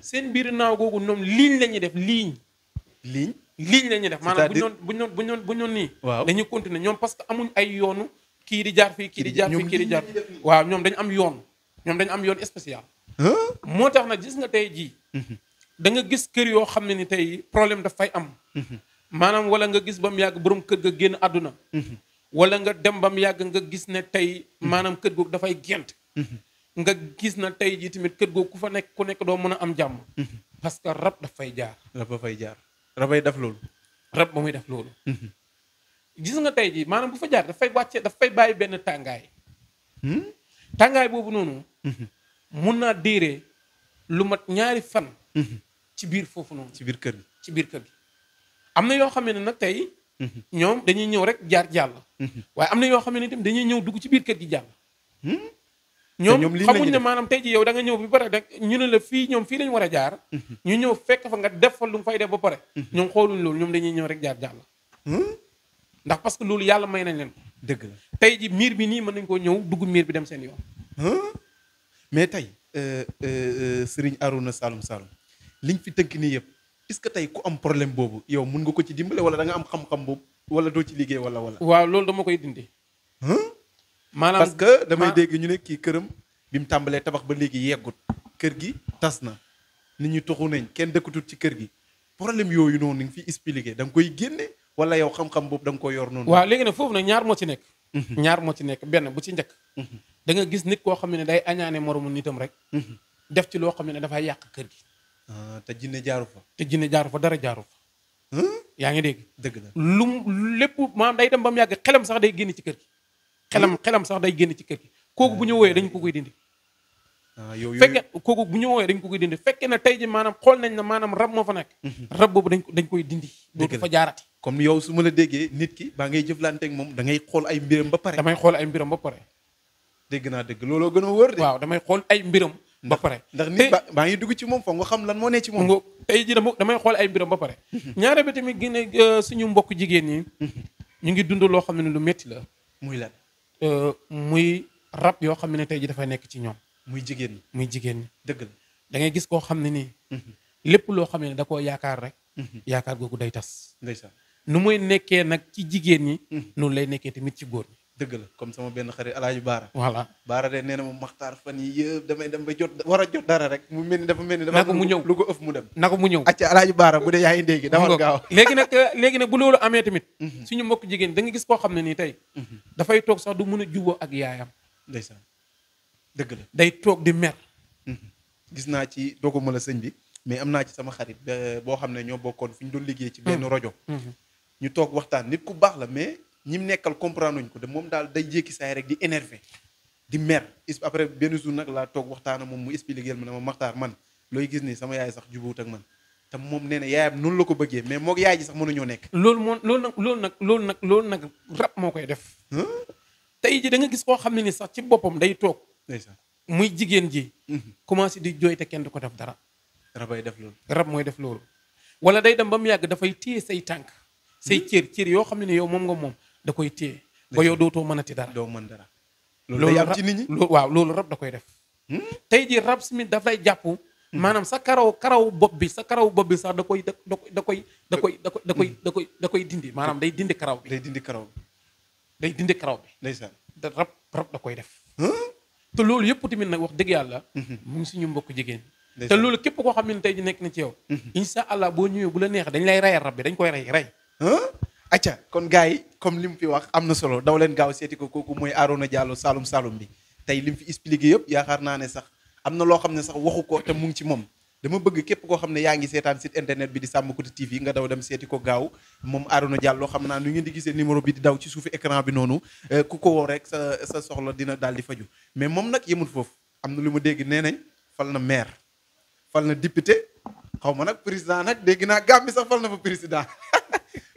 [SPEAKER 2] seen biir naaw googu ñoom ligne la ñuy def ligne. ligne la ñuy def maanaam bu ñu nii.
[SPEAKER 1] waaw
[SPEAKER 2] dañuy continuer ñoom parce que amuñ ay yoonu kii di jaar fii kii di jaar fii kii di jaar waaw ñoom dañu am yoon. ñoom dañu am yoon spécial. moo tax nag gis nga tey jii. da nga gis kër yoo xam ne ni tey problème daf fay am. maanaam wala nga gis ba mu yàgg borom kër ga génn àdduna. wala nga dem ba mu yàgg nga gis ne tey maanaam kër googu dafay gent. nga gis na tey jii tamit kër googu ku nekk doo mën a am jàmm. parce que rab daf fay jaar.
[SPEAKER 1] rabay def loolu.
[SPEAKER 2] rab ba muy def loolu. gis nga tey jii maanaam bu fa jaar dafay wàcce dafay bàyyi benn tàngaay. tàngaay boobu noonu. mun naa diire lu mat 2 fan. ci biir foofu noonu.
[SPEAKER 1] ci biir kër gi.
[SPEAKER 2] am na yoo xam ne nag tey. ñoom dañuy ñëw rek jaar jàll. waaye am na yoo xam ne tamit dañuy ñëw dugg ci biir kër gi jàll. ñoom xamuñ ne maanaam tey ji yow da nga ñëw bi pare rek ñu ne la fii ñoom fii lañ war a jaar. ñu ñëw fekk fa nga def fa lu mu fay def ba pare. ñoom xooluñ loolu ñoom dañuy ñëw rek jaar jàll. ndax parce que loolu yàlla may nañ leen ko.
[SPEAKER 1] dëgg la
[SPEAKER 2] tey ji miir bi nii mën nañ koo ñëw dugg miir bi dem seen yoon.
[SPEAKER 1] mais tey Serigne Arouna Saloum liñ fi tënk nii yëpp est-ce que tey ku am problème boobu yow mun nga ko ci dimbale wala da nga am xam-xam boobu wala doo ci liggéey wala.
[SPEAKER 2] waaw loolu dama koy dindi. maanaam
[SPEAKER 1] parce que damay dégg ñu ne kii këram bi mu tàmbalee tabax ba léegi yeggut kër gi tas na nit ñi toxu nañ kenn dëkkatut ci kër gi problème yooyu noonu nga fi expliqué da nga koy génne wala yow xam-xam boobu da nga koy yor noonu.
[SPEAKER 2] waaw léegi nag foofu nag ñaar moo ci nekk. ñaar moo ci nekk benn bu ci njëkk. da nga gis nit koo xam ne day añaane moromu nitam rek. def ci loo xam ne dafay yàq kër gi.
[SPEAKER 1] te jinne jaaru fa.
[SPEAKER 2] dara jaaru fa. yaa ngi dégg.
[SPEAKER 1] dëgg la
[SPEAKER 2] lépp maanaam day dem ba mu yàgg xelam sax day génn ci kër gi. xelam sax day génn ci kër gi kooku bu ñu wooyee dañ ko koy dindi. kooku bu ñu wooyee dañ ko koy dindi fekkee na tey ji maanaam xool nañ na maanaam rab moo fa nekk. rab boobu dañ koy dindi. dootu fa jaarati.
[SPEAKER 1] comme yow su ma la déggee nit ki baa ngay jëflanteeg moom da ngay xool ay mbiram ba pare.
[SPEAKER 2] damay xool ay mbiram ba pare.
[SPEAKER 1] dégg naa dëgg looloo gën a wóor de.
[SPEAKER 2] waaw damay xool ay mbiram. ba pare
[SPEAKER 1] ndax nit baa ngi dugg ci moom foog nga xam lan moo ne ci moom.
[SPEAKER 2] nga tey ji damay xool ay mbiram ba pare. ñaare bi tamit gën a suñu mbokk jigéen ñi. ñu ngi dund loo xam ne lu métti la.
[SPEAKER 1] muy lan.
[SPEAKER 2] muy rab yoo xam ne tey ji dafay nekk ci ñoom.
[SPEAKER 1] muy jigéen
[SPEAKER 2] ñi.
[SPEAKER 1] dëgg la
[SPEAKER 2] da ngay gis koo xam ne nii. lépp loo xam ne da koo yaakaar rek. yaakaar googu day tas.
[SPEAKER 1] ndeysaan
[SPEAKER 2] nu muy nekkee nag ci jigéen ñi. noonu lay nekkee tamit ci góor ñi.
[SPEAKER 1] dëgg la comme sama benn xarit Alaaji Baara.
[SPEAKER 2] voilà
[SPEAKER 1] Baara de nee na ma maxtaar fan yi yëpp damay dem ba war a jot dara rek mu mel ni dafa
[SPEAKER 2] naka mu ñëw
[SPEAKER 1] lu ko ëf mu dem.
[SPEAKER 2] naka mu ñëw
[SPEAKER 1] acca Alaaji Baara bu dee yaa ngi dégg dama gaaw.
[SPEAKER 2] léegi nag bu loolu amee tamit. suñu mbokk jigéen da nga gis koo xam ne nii tey. dafay toog sax du mën a juboo ak yaayam.
[SPEAKER 1] ndeysaan dëgg la.
[SPEAKER 2] day toog di mer.
[SPEAKER 1] gis naa ci doguma la sëñ bi mais am naa ci sama xarit boo xam ne ñoo bokkoon fi ñu doon liggéey ci benn rajo. ñu toog waxtaan nit ku baax la mais ñim nekkal comprendre nuñ ko de moom daal day jékki saay rek di énervé di mer après benn jour nag laa toog waxtaan moom mu expliqué ma ne ma maxtaar man looy gis ni sama yaay sax jubóot ak man te moom nee na yaayam noonu la ko bëggee mais moog yaay ji sax mënuñoo nekk.
[SPEAKER 2] loolu nag rab moo koy def. tey ji da nga gis koo xam ne ni sax ci boppam day toog. muy jigéen ji. commencé di jooy te kenn du ko def dara.
[SPEAKER 1] rabay def loolu.
[SPEAKER 2] rab mooy def loolu. wala day dem ba mu yàgg dafay téye say tànk. say cër yoo xam ne ne yow moom nga moom da koy téye. ba yow dootoo mënati dara.
[SPEAKER 1] doo mën dara. loolu day am ci nit ñi
[SPEAKER 2] waaw loolu rab da koy def. tey ji rab si daf lay jàpp. maanaam sa karaw bopp bi sax da koy dindi maanaam day dindi karaw bi.
[SPEAKER 1] day dindi karaw bi.
[SPEAKER 2] ndeysaan rab da koy def. te loolu yëpp tamit nag wax dëgg yàlla. mu ngi suñu mbokk jigéen. te loolu képp koo xam ne tey ji nekk na ci yow. incha allah boo ñëwee bu la neexee dañ lay rayal rab bi dañ koy rey.
[SPEAKER 1] acca kon gars yi comme li mu fi wax am na solo daw leen gaaw seeti ko kooku mooy Arouna Diallo Saloum bi tey li mu fi expliqué yëpp yaakaar naa ne sax am na loo xam ne sax waxu ko te mu ngi ci moom dama bëgg képp koo xam ne yaa ngi seetaan site internet bi di Sammkouta TV nga daw dem seeti ko gaaw moom Arouna Diallo xam naa nu ngeen di gisee numéro bi di daw ci suufu écran bi noonu ku ko woo rek sa soxla dina daal di faju mais moom nag yemul foofu am na lu ma dégg nee nañ fal na maire fal na député xaw ma nag président nag dégg naa Gambie sax fal na fa président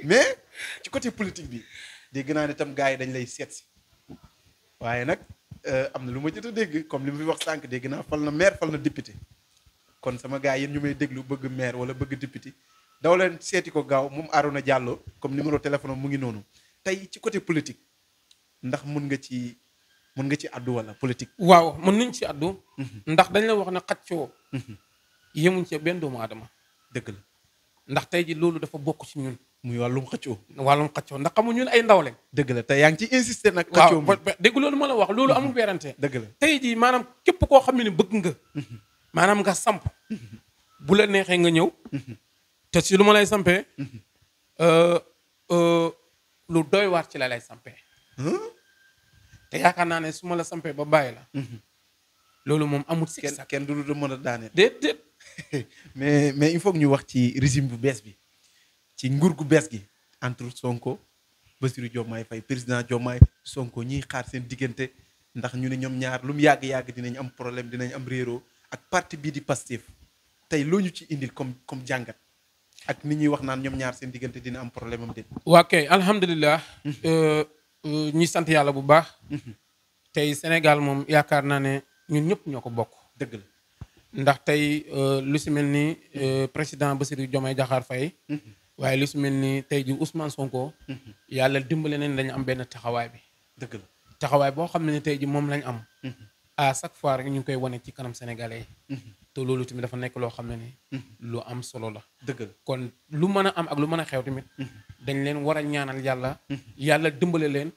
[SPEAKER 1] mais ci côté politique bi dégg naa ne tam gars yi dañ lay seet si waaye nag am na lu ma jot a dégg comme li mu fi wax sànq dégg naa fal na maire fal na député kon sama gars yéen ñu may déglu bëgg maire wala bëgg député daw leen seeti ko gaaw moom Arouna Diallo comme numéro téléphone mu ngi noonu tey ci côté politique ndax mun nga ci àddu wala politique.
[SPEAKER 2] waaw mën nañ ci àddu. ndax dañ la wax ne xaccoo. yemuñ ci benn doomu aadama.
[SPEAKER 1] dëgg la
[SPEAKER 2] ndax tey ji loolu dafa bokk ci ñun.
[SPEAKER 1] muy wàllum xëccoo.
[SPEAKER 2] ndax xamu ñun ay ndaw lañ.
[SPEAKER 1] dëgg la te yaa ngi ci insister nag. xëccoo
[SPEAKER 2] waaw dégg loolu ma la wax loolu amul werante.
[SPEAKER 1] dëgg la
[SPEAKER 2] tey jii maanaam képp koo xam ne bëgg nga. maanaam nga samp. bu la neexee nga ñëw. te si lu ma lay sampee. lu doy waar ci la lay sampee. te yaakaar naa ne su ma la sampee ba bàyyi la. loolu moom amul sikki sax
[SPEAKER 1] kenn du lu mën a daaneel.
[SPEAKER 2] déet.
[SPEAKER 1] mais il faut que ñu wax ci régime bu bees bi ci nguur gu bees gi entre Sonko Bassirou Diomaye Faye président Diomaye Sonko ñiy xaar seen diggante ndax ñu ne ñoom ñaar lu mu yàgg-yàgg dinañ am problème dinañ am réeroo ak parti bii di Pastef tey loo ñu ci indil comme jàngat ak nit ñuy wax naan ñoom ñaar seen diggante dina am problème am déet.
[SPEAKER 2] waa kay alhamdulilah. ñi sant yàlla bu baax. tey Sénégal moom yaakaar naa ne ñun ñëpp ñoo ko bokk.
[SPEAKER 1] dëgg la.
[SPEAKER 2] ndax tey lu si mel ni président Bassirou Diomaye Diakhar Faye waaye lu si mel ni tey ji Ousmane Sonko yàlla dimbale nañ dañu am benn taxawaay bi.
[SPEAKER 1] dëgg la
[SPEAKER 2] taxawaay boo xam ne tey ji moom lañ am. à chaque fois rek ñu ngi koy wane ci kanam sénégalais yi. te loolu tamit dafa nekk loo xam ne ni. lu am solo la.
[SPEAKER 1] dëgg la
[SPEAKER 2] kon lu mën a am ak lu mën a xew tamit. dañ leen war a ñaanal yàlla. yàlla dimbale leen.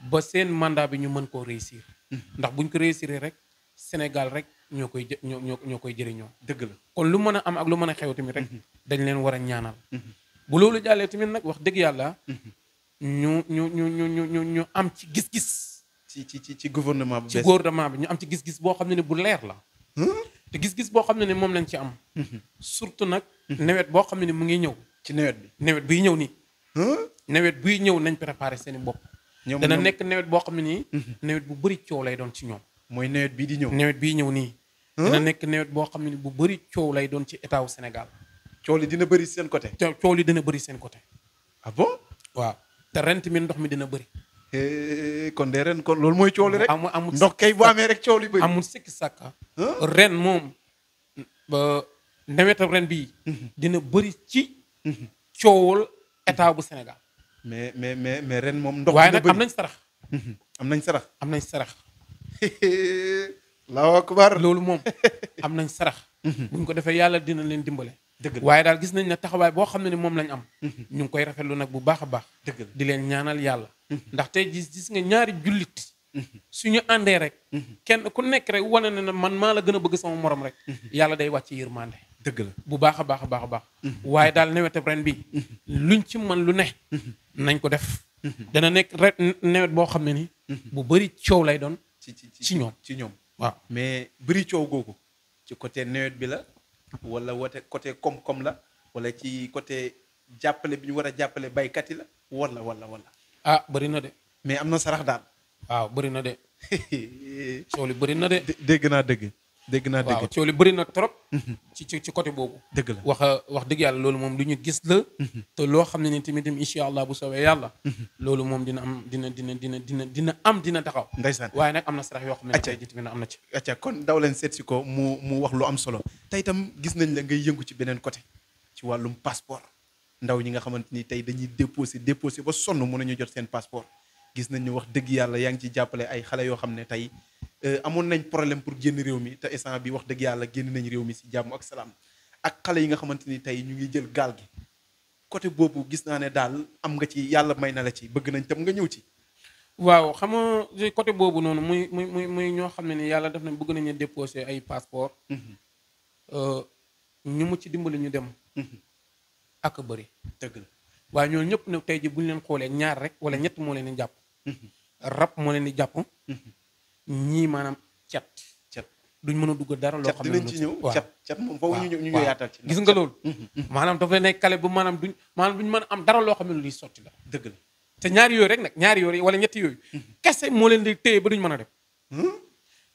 [SPEAKER 2] ba seen mandat bi ñu mën koo réussir. ndax buñ ko réussir rek Sénégal rek. ñoo koy jëriñoo.
[SPEAKER 1] dëgg la
[SPEAKER 2] kon lu mën a am ak lu mën a xew tamit rek. dañ leen war a ñaanal. bu loolu jàllee tamit nag wax dëgg yàlla. ñu am ci gis-gis.
[SPEAKER 1] ci gouvernement bu bees
[SPEAKER 2] ci gouvernement bi ñu am ci gis-gis boo xam ne bu leer la. te gis-gis boo xam ne moom lañ ci am. surtout nag. nawet boo xam ne mu ngi ñëw.
[SPEAKER 1] ci nawet bi
[SPEAKER 2] nawet buy ñëw nii. nawet buy ñëw nañ préparé seen i bopp. dana nekk nawet boo xam ne nii. nawet bu bëri coow lay doon ci ñoom.
[SPEAKER 1] mooy nawet bii di ñëw.
[SPEAKER 2] nawet bii ñëw nii. dina nekk nawet boo xam ne bu bëri coow lay doon ci état wu Sénégal.
[SPEAKER 1] coow li dina bëri seen côté.
[SPEAKER 2] coow li dina bëri seen côté.
[SPEAKER 1] ah bon.
[SPEAKER 2] waaw te ren tamit ndox mi dina bëri.
[SPEAKER 1] kon de ren kon loolu mooy coow li rek.
[SPEAKER 2] amul
[SPEAKER 1] ndox kay bu amee rek coow li bëri.
[SPEAKER 2] amul sikki sàkka. ren moom ba nawetu ren bii. dina bëri ci. coowul état bu Sénégal.
[SPEAKER 1] mais ren moom ndox.
[SPEAKER 2] waaye nag am nañ sarax.
[SPEAKER 1] am nañ sarax.
[SPEAKER 2] am nañ sarax.
[SPEAKER 1] Allahu akbar
[SPEAKER 2] loolu moom am nañ sarax. buñ ko defee yàlla dina leen dimbale.
[SPEAKER 1] dëgg la
[SPEAKER 2] waaye daal gis nañ ne taxawaay boo xam ne ni moom lañ am. ñu ngi koy rafetlu nag bu baax a baax.
[SPEAKER 1] dëgg la
[SPEAKER 2] di leen ñaanal yàlla. ndax tey gis nga ñaari jullit. suñu àndee rek. kenn ku nekk rek wane na ne man maa la gën a bëgg sama morom rek. yàlla day wàcc yërmande.
[SPEAKER 1] dëgg la
[SPEAKER 2] bu baax a baax a baax a baax. waaye daal nawetu ren bi luñ ci man lu ne. nañ ko def. dana nekk ren nawet boo xam ne ni. bu bëri coow lay doon. ci ñoom
[SPEAKER 1] waaw mais bëri coow googu ci côté nawet bi la wala côté koom-koom la wala ci côté jàppale bi ñu war a jàppale baykat yi la wala.
[SPEAKER 2] ah bëri na de.
[SPEAKER 1] mais am na sarax daal.
[SPEAKER 2] waaw bëri na de. coow li bëri na de.
[SPEAKER 1] dégg naa dëgg.
[SPEAKER 2] waaw coow li bëri na trop. ci côté boobu.
[SPEAKER 1] dëgg la
[SPEAKER 2] wax dëgg yàlla loolu moom lu ñu gis la. te loo xam ne ni tamit incha allah bu soobee yàlla. loolu moom dina am dina taxaw.
[SPEAKER 1] ndeysaan
[SPEAKER 2] waaye nag am na sarax yoo xam ne tey jii tamit am na ci.
[SPEAKER 1] acca kon daw leen seet si ko mu wax lu am solo tey itam gis nañ la ngay yëngu ci beneen côté ci wàllum passeport ndaw ñi nga xamante ni tey dañuy déposé ba sonn mën nañu jot seen passeport gis nañ ñu wax dëgg yàlla yaa ngi ci jàppale ay xale yoo xam ne tey amoon nañ problème pour génn réew mi te instant bi wax dëgg yàlla génn nañ réew mi si jàmm ak salaam ak xale yi nga xamante ni tey ñu ngi jël gaal gi côté boobu gis naa ne daal am nga ci yàlla may na la ci bëgg nañ tam nga ñëw ci.
[SPEAKER 2] waaw xam nga côté boobu noonu muy ñoo xam ne ni yàlla def nañ bëgg nañu déposé ay passeport ñu mu ci dimbali ñu dem. ak a bëri.
[SPEAKER 1] dëgg la
[SPEAKER 2] waaye ñooñu ñëpp nag tey ji bu ñu leen xoolee ñaar rek wala ñett moo leen di jàpp. rab moo leen di jàpp. ñii maanaam cat duñ mën a dugg dara loo xam ne
[SPEAKER 1] dinañ ci ñëw cat moom foofu ñu yaatal ci
[SPEAKER 2] gis nga loolu maanaam dafa nekk kale bu maanaam duñ mën a am dara loo xam ne lu liy sotti la.
[SPEAKER 1] dëgg la
[SPEAKER 2] te ñaari yooyu rek nag ñaari yooyu wala ñetti yooyu kese moo leen di téye ba duñ mën a dem.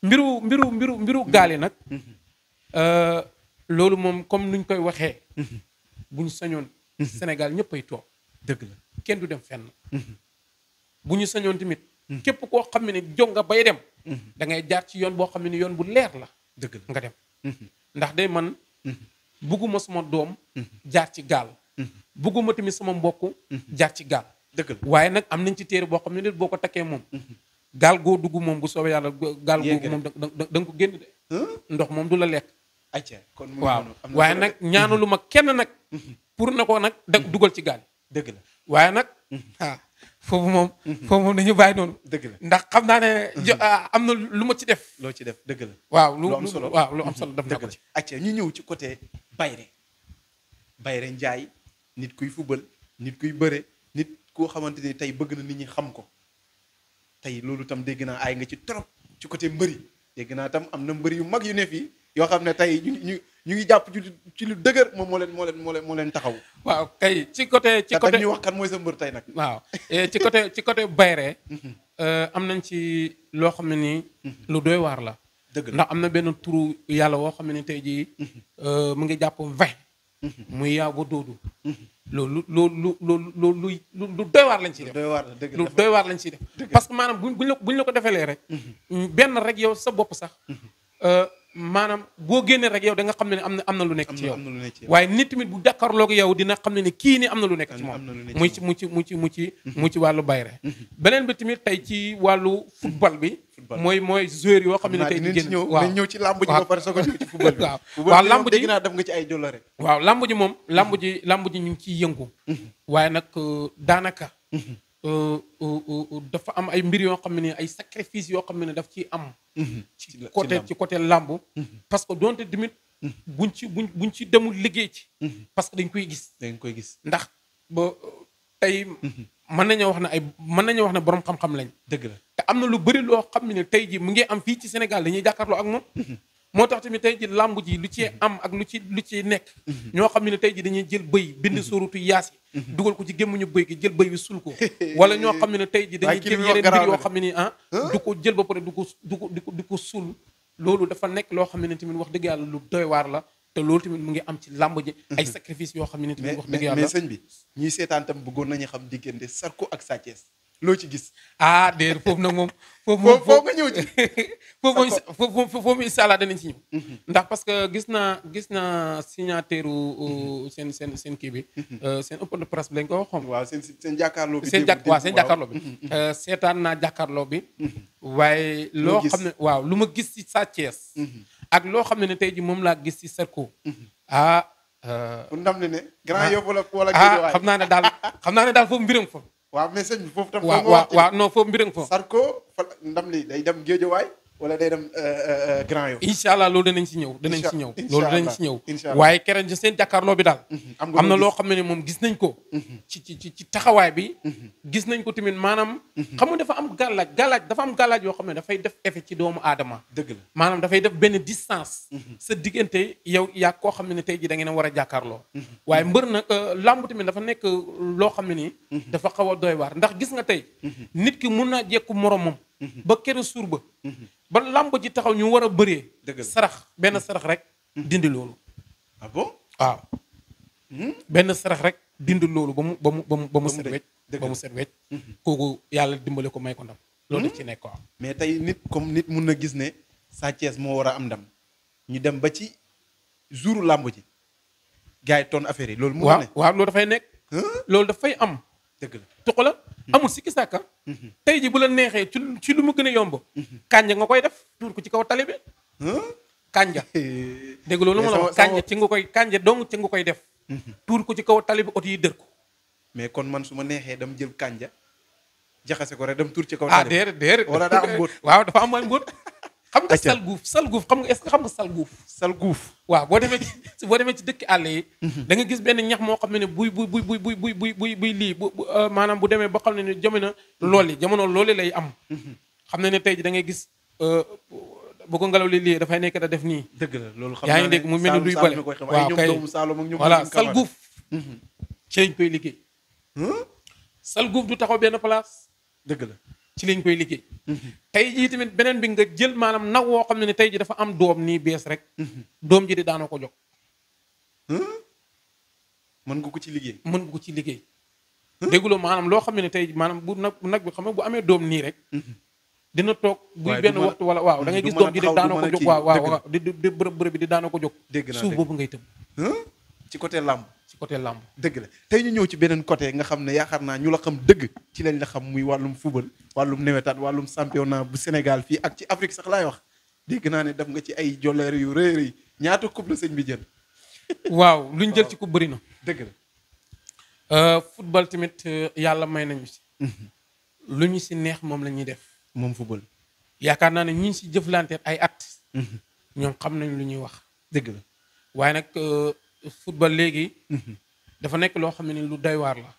[SPEAKER 2] mbiru gaal yi nag loolu moom comme nuñ koy waxee buñ sañoon Sénégal ñëpp ay toog.
[SPEAKER 1] dëgg la
[SPEAKER 2] kenn du dem fenn. bu ñu sañoon tamit képp koo xam ne ni jóg nga bay dem. da ngay jaar ci yoon boo xam ne ni yoon bu leer la.
[SPEAKER 1] dëgg la
[SPEAKER 2] nga dem. ndax de man bugguma sama doom jaar ci gaal bugguma tamit sama mbokk jaar ci gaal
[SPEAKER 1] dëgg la
[SPEAKER 2] waaye nag am nañ ci téere boo xam ne nit boo ko takkee moom gaal goo dugg moom bu soobee yàlla gaal googu moom da nga ko génn de ndox moom du la lekk
[SPEAKER 1] acca kon
[SPEAKER 2] waaw waaye nag ñaanalu ma kenn nag pour na ko nag da dugal ci gaal
[SPEAKER 1] dëgg la
[SPEAKER 2] waaye nag foofu moom dañu bàyyi noonu
[SPEAKER 1] dëgg la
[SPEAKER 2] ndax xam naa ne am na lu ma ci def
[SPEAKER 1] loo ci def dëgg la
[SPEAKER 2] waaw
[SPEAKER 1] lu am solo
[SPEAKER 2] waaw lu am solo def na ko ci
[SPEAKER 1] acca ñu ñëw ci côté Bayre Njaay nit kuy fubal nit kuy bëre nit koo xamante ni tey bëgg na nit ñi xam ko tey loolu tam dégg naa ay nga ci trop ci côté mbëri dégg naa tam am na mbëri yu mag yu ne fii yoo xam ne tey ñu ngi jàpp ci lu dëgër moom moo leen taxaw.
[SPEAKER 2] waaw kay ci côté
[SPEAKER 1] ñu wax kan mooy sa mbër tey nag.
[SPEAKER 2] waaw ci côté Bayre am nañ ci loo xam ne nii lu doy waar la.
[SPEAKER 1] dëgg la
[SPEAKER 2] ndax am na benn turu yàlla woo xam ne tey jii mu ngi jàpp 20. muy yaa ba doodu. lu doy waar lañ ciy def. lu doy waar lañ ciy def. parce que maanaam buñ la ko defalee rek. benn rek yow sa bopp sax. maanaam boo génnee rek yow da nga xam ne am na lu nekk ci yow waaye nit tamit bu jàkkaarloog yow dina xam ne kii ni am na lu nekk ci moom mu ci wàllu Bayre beneen bi tamit tey ci wàllu football bi mooy joueur yoo xam ne tey di génn waaw
[SPEAKER 1] ñëw ci làmb ji ba pare soo ko ñëw ci football bi
[SPEAKER 2] waaw làmb ji
[SPEAKER 1] dégg naa def nga ci ay jolore
[SPEAKER 2] waaw làmb ji moom làmb ji ñu ngi ciy yëngu waaye nag daanaka dafa am ay mbir yoo xam ne ay sacrifice yoo xam ne daf ciy am ci côté làmb parce que donte tamit buñ ci demul liggéey ci parce que dañ koy gis ndax ba tey mën nañoo wax ne borom xam-xam lañ
[SPEAKER 1] dëgg la
[SPEAKER 2] te am na lu bëri loo xam ne tey ji mu ngi am fii ci Sénégal dañuy jàkkaarloo ak moom moo tax tamit tey ji làmb ji lu ci am ak lu ci nekk ñoo xam ne tey ji dañuy jël bëy bind sóorutu yaas yi dugal ko ci gémmuñu bëy gi jël bëy bi sul ko wala ñoo xam ne tey ji dañuy jël yeneen mbir yoo xam ne du ko jël ba pare du ko sul loolu dafa nekk loo xam ne tamit wax dëgg yàlla lu doy waar la te loolu tamit mu ngi am ci làmb ji ay sacrifice yoo xam ne tamit wax dëgg yàlla
[SPEAKER 1] mais sëñ bi ñuy seetaan tam bëggoon nañu xam diggante Zarko ak Sa Thiès loo ci gis
[SPEAKER 2] déer foofu nag moom
[SPEAKER 1] foofu nga ñëw ci
[SPEAKER 2] foofu incha allah danañ ci ñëw ndax parce que gis naa signature seen kii bi seen open de presse bi lañ ko waxoon
[SPEAKER 1] waaw seen jàkkaarloo bi
[SPEAKER 2] seen jàkkaarloo bi seetaan naa jàkkaarloo bi waaye loo xam ne waaw lu ma gis ci Sa Thiès ak loo xam ne tey ji moom laa gis ci Zarko
[SPEAKER 1] pour ndam ne Grand Yoff wala Guédiawaye
[SPEAKER 2] xam naa ne daal foofu mbiram fa
[SPEAKER 1] waaw mais sëñ bi foofu tam
[SPEAKER 2] waaw non foofu mbiram fa
[SPEAKER 1] Zarko fa ndam li day dem Guédiawaye wala day dem Grand Yoff
[SPEAKER 2] incha allah loolu danañ ci ñëw waaye keroog seen jàkkaarloo bi daal am na loo xam ne moom gis nañ ko ci taxawaay bi gis nañ ko tamit maanaam xam nga dafa am gàllaaj yoo xam ne dafay def effet ci doomu aadama
[SPEAKER 1] dëgg la
[SPEAKER 2] maanaam dafay def benn distance sa diggante yow yaa koo xam ne tey ji da ngeen a war a jàkkaarloo waaye mbër nag làmb tamit dafa nekk loo xam ne nii dafa xaw a doy waar ndax gis nga tey nit ki mun naa jekku moromam ba kere suur ba làmb ji taxaw ñu war a bëree benn sarax rek dindi loolu
[SPEAKER 1] ah bon
[SPEAKER 2] waaw benn sarax rek dindi loolu ba mu set wecc kooku yàlla dimbale ko may ko ndam loolu daf ci nekk waaw
[SPEAKER 1] mais tey nit mun na gis ne Sa Thiès moo war a am ndam ñu dem ba ci jouru làmb ji gars yi toon affaire yi loolu mun na ne
[SPEAKER 2] waaw loolu dafay nekk loolu dafay am
[SPEAKER 1] dëgg la
[SPEAKER 2] tuq la amul sikki sàkka tey ji bu la neexee ci lu mu gën a yomb kànja nga koy def tuur ko ci kaw tali bi kànja dégg loolu ma la wax kànja dong ci nga koy def tuur ko ci kaw tali bi oto yi dër ko
[SPEAKER 1] mais kon man su ma neexee dam jël kànja jaxase ko rek dem tuur ci kaw tali bi
[SPEAKER 2] déedéet
[SPEAKER 1] wala daa am mbóot
[SPEAKER 2] waaw dafa am ay mbóot xam nga sal guuf xam nga est-ce que xam nga sal guuf waaw boo demee ci dëkki àll yi da nga gis benn ñax moo xam ne buy lii maanaam bu demee ba xam ne jamono looli lay am xam ne tey ji da ngay gis bu ko ngelaw li lii dafay nekk da def nii
[SPEAKER 1] dëgg la loolu xam
[SPEAKER 2] yaa ngi dégg mu mel ni duy bale waaw kay voilà sal guuf ci lañ koy liggéey sal guuf du taxaw benn place
[SPEAKER 1] dëgg la
[SPEAKER 2] ci lañ koy liggéey tey jii tamit beneen bi nga jël maanaam nag woo xam ne tey ji dafa am doom nii bees rek doom ji di daana ko jox
[SPEAKER 1] mën nga ko ci liggéey
[SPEAKER 2] dégguloo maanaam loo xam ne tey maanaam bu nag bi xam nga bu amee doom nii rek dina toog buy
[SPEAKER 1] waaye
[SPEAKER 2] benn
[SPEAKER 1] du mën a-
[SPEAKER 2] waxtu wala waaw da ngay
[SPEAKER 1] du
[SPEAKER 2] gis
[SPEAKER 1] mën a
[SPEAKER 2] doom ji di
[SPEAKER 1] taxaw, du
[SPEAKER 2] daanoo
[SPEAKER 1] mën
[SPEAKER 2] ko
[SPEAKER 1] a
[SPEAKER 2] jóg
[SPEAKER 1] kii.
[SPEAKER 2] waaw
[SPEAKER 1] Dëgg la.
[SPEAKER 2] waaw di bërëb bi di daanoo ko jóg
[SPEAKER 1] Dégg naa
[SPEAKER 2] suuf
[SPEAKER 1] dëgg.
[SPEAKER 2] boobu ngay tëb
[SPEAKER 1] ci côté làmb.
[SPEAKER 2] ci côté làmb.
[SPEAKER 1] dëgg la tey ñu ñëw ci beneen côté nga xam ne yaakaar naa ñu la xam dëgg ci lañ la xam muy wàllum football wàllum nawetaan wàllum championnat bu Sénégal fii ak ci Afrique sax laay wax dégg naa ne def nga ci ay jolleer yu rëy rëy ñaata coupe la sëñ bi jël.
[SPEAKER 2] waaw luñ jël ci ko bëri na.
[SPEAKER 1] dëgg la.
[SPEAKER 2] football tamit yàlla may nañu si. lu ñu si neex moom la ñuy def.
[SPEAKER 1] moom football.
[SPEAKER 2] yaakaar naa ne ñi si jëflanteet ay at. ñoom xam nañ lu ñuy wax.
[SPEAKER 1] dëgg la.
[SPEAKER 2] waaye nag football léegi. dafa nekk loo xam ne lu doy waar la.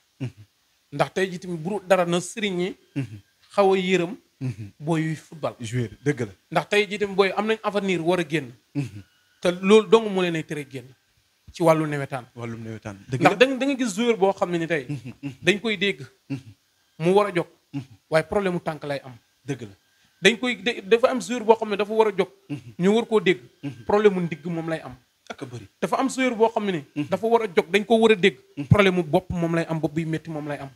[SPEAKER 2] ndax tey jii tamit bu dara na sëriñ yi. xaw a yërëm. booy yuy football.
[SPEAKER 1] joueur dëgg la.
[SPEAKER 2] ndax tey jii tamit booy am nañ avenir war a génn. te loolu dong moo leen ay tere génn ci wàllu nawetaan.
[SPEAKER 1] wàllum nawetaan dëgg la.
[SPEAKER 2] ndax da nga gis joueur boo xam ne ni tey. dañ koy dégg. mu war a jóg. waaye problème mu tànk lay am.
[SPEAKER 1] dëgg la.
[SPEAKER 2] dañ koy dafa am joueur boo xam ne dafa war a jóg. ñu war koo dégg. problème mu ndigg moom lay am.
[SPEAKER 1] ak a bëri.
[SPEAKER 2] dafa am joueur boo xam ne. dafa war a jóg dañ ko war a dégg. problème mu bopp moom lay am bopp buy métti moom lay am.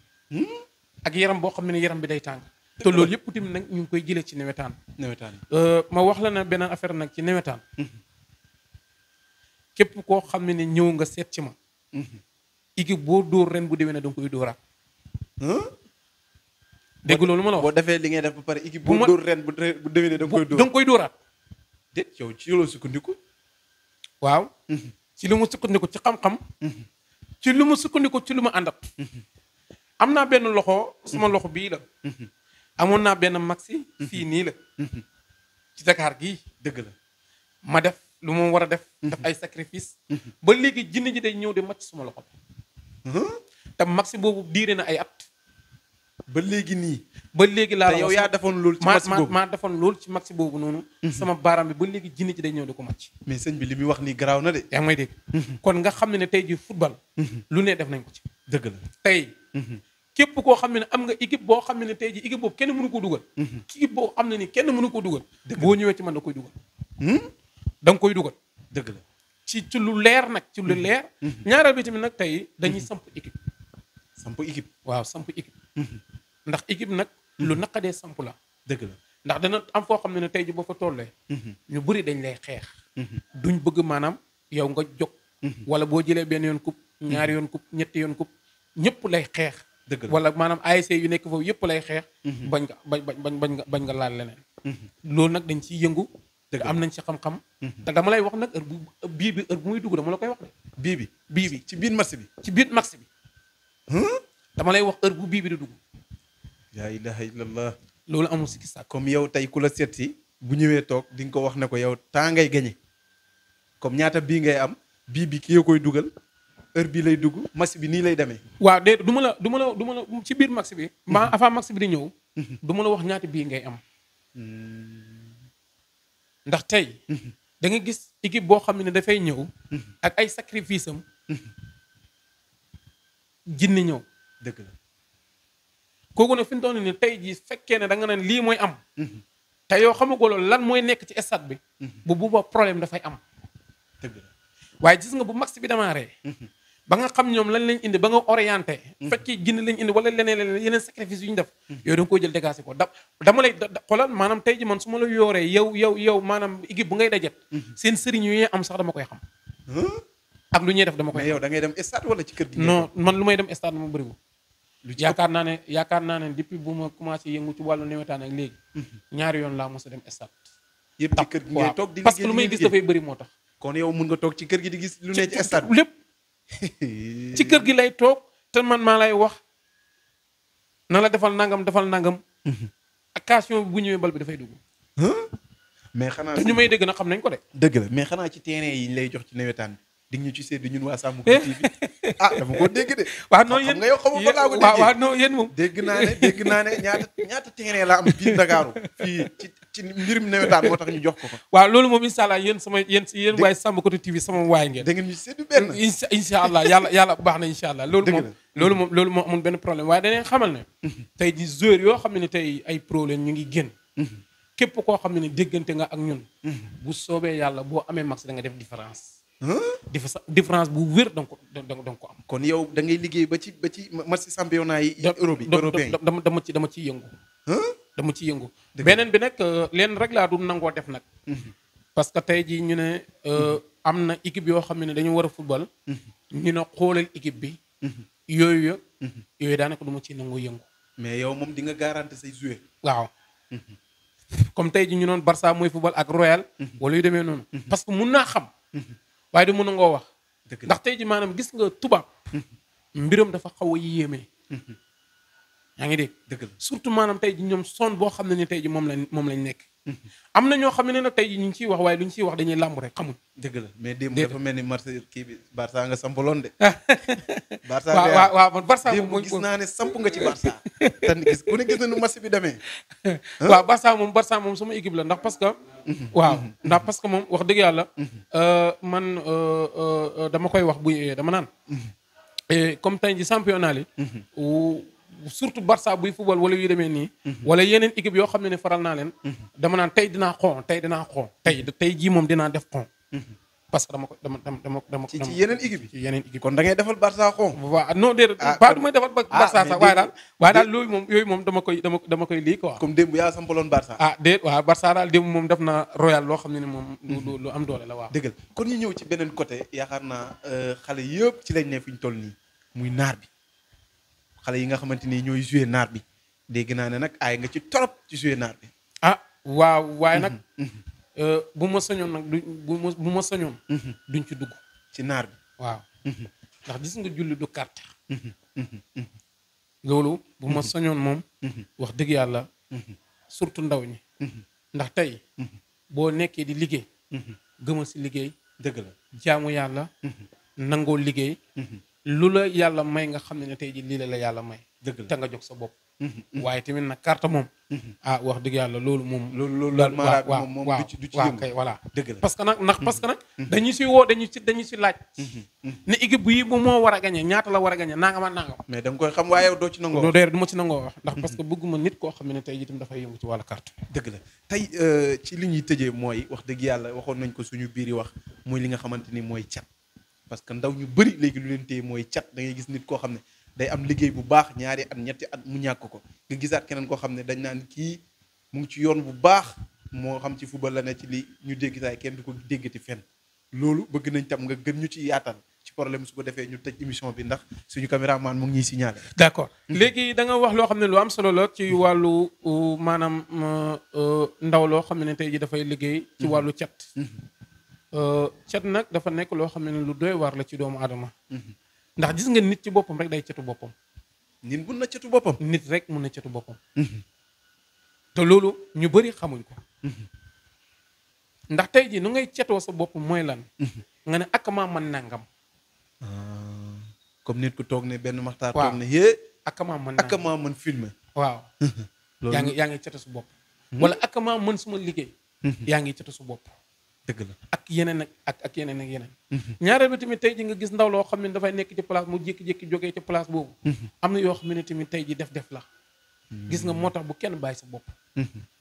[SPEAKER 2] ak yaram boo xam ne yaram bi day tàng. te loolu yëpp tamit nag ñu ngi koy jëlee ci nawetaan.
[SPEAKER 1] nawetaan.
[SPEAKER 2] ma wax la na beneen affaire nag ci nawetaan. képp koo xam ne ñëw nga seet ci ma. équipe boo dóor ren bu déwénee da nga koy dóoraat. dégg loolu ma la wax.
[SPEAKER 1] boo defee li ngay def ba pare équipe
[SPEAKER 2] bu
[SPEAKER 1] boo
[SPEAKER 2] ma-
[SPEAKER 1] dóor ren bu déwénee da nga koy dóor.
[SPEAKER 2] da nga koy dóoraat.
[SPEAKER 1] déet yow ci yow sukkandiku.
[SPEAKER 2] waaw. ci li mu sukkandiku ci xam-xam. ci lu mu sukkandiku ci lu ma àndat. am naa benn loxo suma loxo bii la. amoon naa benn maxi fii nii la. ci Dakar gii.
[SPEAKER 1] dëgg la.
[SPEAKER 2] ma def lu ma war a def. def ay sacrifice. ba léegi jinne ji day ñëw di màcc suma loxo bi. te maxi boobu diire na ay at.
[SPEAKER 1] ba léegi nii.
[SPEAKER 2] ba léegi laa
[SPEAKER 1] te yow yaa defoon loolu ci
[SPEAKER 2] maa
[SPEAKER 1] match boobu.
[SPEAKER 2] maa defoon loolu ci maxi boobu noonu. sama baaraam bi ba léegi jinne ji day ñëw di ko màcc.
[SPEAKER 1] mais sëñ bi li muy wax nii garaaw na de.
[SPEAKER 2] yaa ngi may dégg. kon nga xam ne tey jii football. lu ne def nañ ko ci.
[SPEAKER 1] dëgg la.
[SPEAKER 2] tey. képp koo xam ne am nga équipe boo xam ne tey jii équipe boobu kenn mënu ko dugal. équipe boo xam ne ni kenn mënu ko dugal. boo ñëwee ci man da koy dugal. da nga koy dugal.
[SPEAKER 1] dëgg la.
[SPEAKER 2] ci lu leer nag ci lu leer. ñaareel bi tamit nag tey dañuy samp équipe.
[SPEAKER 1] samp équipe.
[SPEAKER 2] waaw samp équipe. ndax équipe nag. lu naqadee samp la.
[SPEAKER 1] dëgg la.
[SPEAKER 2] ndax dana am foo xam ne tey ji boo fa tollee. ñu bëri dañ lay xeex. duñ bëgg maanaam yow nga jóg. wala boo jëlee benn yoon coupe ñaari yoon coupe ñetti yoon coupe ñëpp lay xeex.
[SPEAKER 1] dëgg la.
[SPEAKER 2] wala maanaam ASC yu nekk foofu yëpp lay xeex. bañ nga bañ nga laal leneen. loolu nag dañ ciy yëngu. te am nañ ci xam-xam. te dama lay wax nag heure bu bii bi heure bu muy dugg dama la koy wax de. bii bi
[SPEAKER 1] ci biir match bi.
[SPEAKER 2] ci biir max bi. dama lay wax heure bu bii bi di dugg.
[SPEAKER 1] yaa ilaha illallah.
[SPEAKER 2] loolu amul sikki sàkk.
[SPEAKER 1] comme yow tey ku la seet si bu ñëwee toog di nga ko wax ne ko yow temps ngay gañe comme ñaata bii ngay am bii bi ki koy dugal heure bii lay dugg match bi nii lay demee.
[SPEAKER 2] waaw de du ma la ci biir max bi. mbaa avant max bi di ñëw. du ma la wax ñaata bii ngay am. ndax tey. da nga gis équipe boo xam ne dafay ñëw. ak ay sacrifice am. jinni ñëw.
[SPEAKER 1] dëgg la.
[SPEAKER 2] kooku nag fi mu toll nii tey jii fekkee ne da nga naan lii mooy am. te yow xamagoo loolu lan mooy nekk ci stade bi. bu boobaa problème dafay am.
[SPEAKER 1] dëgg la.
[SPEAKER 2] waaye gis nga bu max bi démarré. ba nga xam ñoom lan lañ indi ba nga orienté. fekkee jinni lañ indi wala leneen yeneen sacrifice yu ñu def. yow da nga koy jël dégagé ko dama lay xoolal maanaam tey ji man su ma la yooree yow maanaam équipe bu ngay dajet. seen sëriñ yu ñuy am sax dama koy xam. ak lu ñuy def dama koy
[SPEAKER 1] mais yow da ngay dem stade wala ci kër gi.
[SPEAKER 2] non man lu may dem stade ma bëriwul. yaakaar naa ne depuis bu ma commencé yëngu ci wàllu nawetaan ak léegi. ñaari yoon laa mos a dem stade.
[SPEAKER 1] yëpp ci kër gi ngay toog di
[SPEAKER 2] parce que lu may gis dafay bëri moo tax.
[SPEAKER 1] kon yow mun nga toog ci kër gi di gis lu ne ci stade bi.
[SPEAKER 2] lépp ci kër gi lay toog te man maa lay wax na la defal nangam. occasion bu ñëwee bal bi dafay dugg.
[SPEAKER 1] mais xanaa
[SPEAKER 2] te ñu may dégg na xam nañ ko de.
[SPEAKER 1] dëgg la mais xanaa ci terrain yi ñu lay jox ci nawetaan bi di ñu ci séddu ñun waa Sàmm Ko TV dama ko dégg de.
[SPEAKER 2] waaw non yéen
[SPEAKER 1] xam nga yow xamul ko laa ko déggee
[SPEAKER 2] waaw non yéen moom.
[SPEAKER 1] dégg naa ne ñaata terrain la am biir Ndakaaru fii ci mbirum nawetaan moo tax ñu jox ko fa.
[SPEAKER 2] waaw loolu moom incha allah yéen waaye Sàmm Ko TV sama waay ngeen.
[SPEAKER 1] da ngeen ñu séddu benn.
[SPEAKER 2] incha allah yàlla baax na incha allah. loolu moom amul benn problème waaye dañuy xamal ne. tey di joueur yoo xam ne tey ay problème ñu ngi génn. képp koo xam ne déggante nga ak ñun. bu soobee yàlla boo amee max da nga def différence. différence bu wér da nga ko am.
[SPEAKER 1] kon yow da ngay liggéey ba ci match championnat yi européen yi.
[SPEAKER 2] dama ciy yëngu. dama ci yëngu. beneen bi nag leen rek laa du nangoo def nag. parce que tey jii ñu ne am na équipe yoo xam ne dañu war a football. ñu ne xoolal équipe bi. yooyu daanaka du ma ci nangoo yëngu.
[SPEAKER 1] mais yow moom di nga garanti say joueur.
[SPEAKER 2] waaw. comme tey jii ñu noon Barça mooy football ak Royal. wala yu demee noonu. parce que mun naa xam. waaye du mun na ngoo wax. ndax tey jii maanaam gis nga tubaab. mbiram dafa xaw a yéeme. yaa ngi dégg.
[SPEAKER 1] dëgg la
[SPEAKER 2] surtout maanaam tey ji ñoom son boo xam ne ni tey ji moom lañ nekk. am na ñoo xam ne nag tey ji ñu ngi ciy wax waaye lu ñu ciy wax dañuy làmb rek xamuñ.
[SPEAKER 1] dëgg la mais démb dafa mel ni marché kii bi Barça nga sampaloon de. Barça
[SPEAKER 2] waaw man Barça
[SPEAKER 1] moom gis naa ne samp nga ci Barça. te gis ku ne gis na nu match bi demee.
[SPEAKER 2] waaw Barça moom sama équipe la ndax parce que. waaw ndax parce que moom wax dëgg yàlla. man dama koy wax bu dama naan. comme tey ji championnat li surtout Barça buy football wala yu demee nii. wala yeneen équipe yoo xam ne faral naa leen. dama naan tey dinaa xon tey jii moom dinaa def xon. parce que dama
[SPEAKER 1] ci yeneen équipe yi.
[SPEAKER 2] ci yeneen équipe
[SPEAKER 1] kon da ngay defal Barça xon.
[SPEAKER 2] waaw non déedéet pas du may defal Barça sax waaye daal yooyu moom dama koy lii quoi.
[SPEAKER 1] comme démb yaa sampaloon Barça.
[SPEAKER 2] déet waaw Barça daal démb moom def na Royal loo xam ne moom lu am doole la waaw.
[SPEAKER 1] dëgg la kon ñu ñëw ci beneen côté yaakaar naa xale yëpp ci lañ ne fi ñu toll nii muy naar bi. xale yi nga xamante ni ñooy joué naar bi dégg naa ne nag aay nga ci torop ci joué naar bi.
[SPEAKER 2] waaw waaye nag. bu ma sañoon nag bu ma sañoon. duñ ci dugg.
[SPEAKER 1] ci naar bi
[SPEAKER 2] waaw. ndax gis nga julli du carte. loolu bu ma sañoon moom. wax dëgg yàlla. surtout ndaw ñi. ndax tey. boo nekkee di liggéey. gëmal si liggéey.
[SPEAKER 1] dëgg la
[SPEAKER 2] jaamu yàlla. nangoo liggéey. lu la yàlla may nga xam ne tey ji lii la yàlla may.
[SPEAKER 1] dëgg la
[SPEAKER 2] te nga jox sa bopp. waaye tamit nag carte moom. wax dëgg yàlla loolu moom.
[SPEAKER 1] loolu maanaam moom du ci yëngu
[SPEAKER 2] kay voilà.
[SPEAKER 1] dëgg la
[SPEAKER 2] parce que nag dañu si woo dañu si laaj. ne équipe bii bu moo war a gagné ñaata la war a gagné nangam ak nangam.
[SPEAKER 1] mais da nga koy xam waaye doo ci nangoo.
[SPEAKER 2] non du ma ci nangoo wax. ndax parce que bëgguma nit koo xam ne tey jii tam dafay yëngu ci wàllu carte.
[SPEAKER 1] dëgg la tey ci li ñuy tëjee mooy wax dëgg yàlla waxoon nañ ko suñu biir yi wax mooy li nga xamante ni mooy cat. parce que ndaw ñu bëri léegi lu leen téye mooy cat da ngay gis nit koo xam ne day am liggéey bu baax ñaari at ñetti at mu ñàkk ko nga gisaat keneen koo xam ne dañ naan kii mu ngi ci yoon bu baax moo xam ci football la ne ci li ñu dégg saay kenn du ko déggati fenn loolu bëgg nañ tam nga gën ñu ci yaatal ci problème su ko defee ñu tëj émission bi ndax suñu caméraman mu ngi ñuy signalé.
[SPEAKER 2] d'accord léegi da nga wax loo xam ne lu am solo la ci wàllu maanaam ndaw loo xam ne tey ji dafay liggéey ci wàllu cat. cat nag dafa nekk loo xam ne lu doy waar la ci doomu aadama. ndax gis nga nit ci boppam rek day catu boppam.
[SPEAKER 1] nit mun na catu boppam.
[SPEAKER 2] nit rek mun na catu boppam. te loolu ñu bëri xamuñ ko. ndax tey jii nu ngay cetoo sa bopp mooy lan. nga ne ak maa mën nangam.
[SPEAKER 1] comme nit ku toog ne benn maxtaar.
[SPEAKER 2] waaw
[SPEAKER 1] toog ne yee.
[SPEAKER 2] ak maa mën nangam
[SPEAKER 1] ak maa mën filmer.
[SPEAKER 2] waaw.
[SPEAKER 1] loolu
[SPEAKER 2] yaa ngi catu su bopp. wala ak maa mën suma liggéey. yaa ngi catu su bopp.
[SPEAKER 1] dëgg la
[SPEAKER 2] ak yeneen ak yeneen ak yeneen. ñaareel bi tamit tey ji nga gis ndaw loo xam ne dafay nekk ci place mu jékki-jékki jógee ci place boobu. am na yoo xam ne tamit tey ji def la. gis nga moo tax bu kenn bàyyi sa bopp.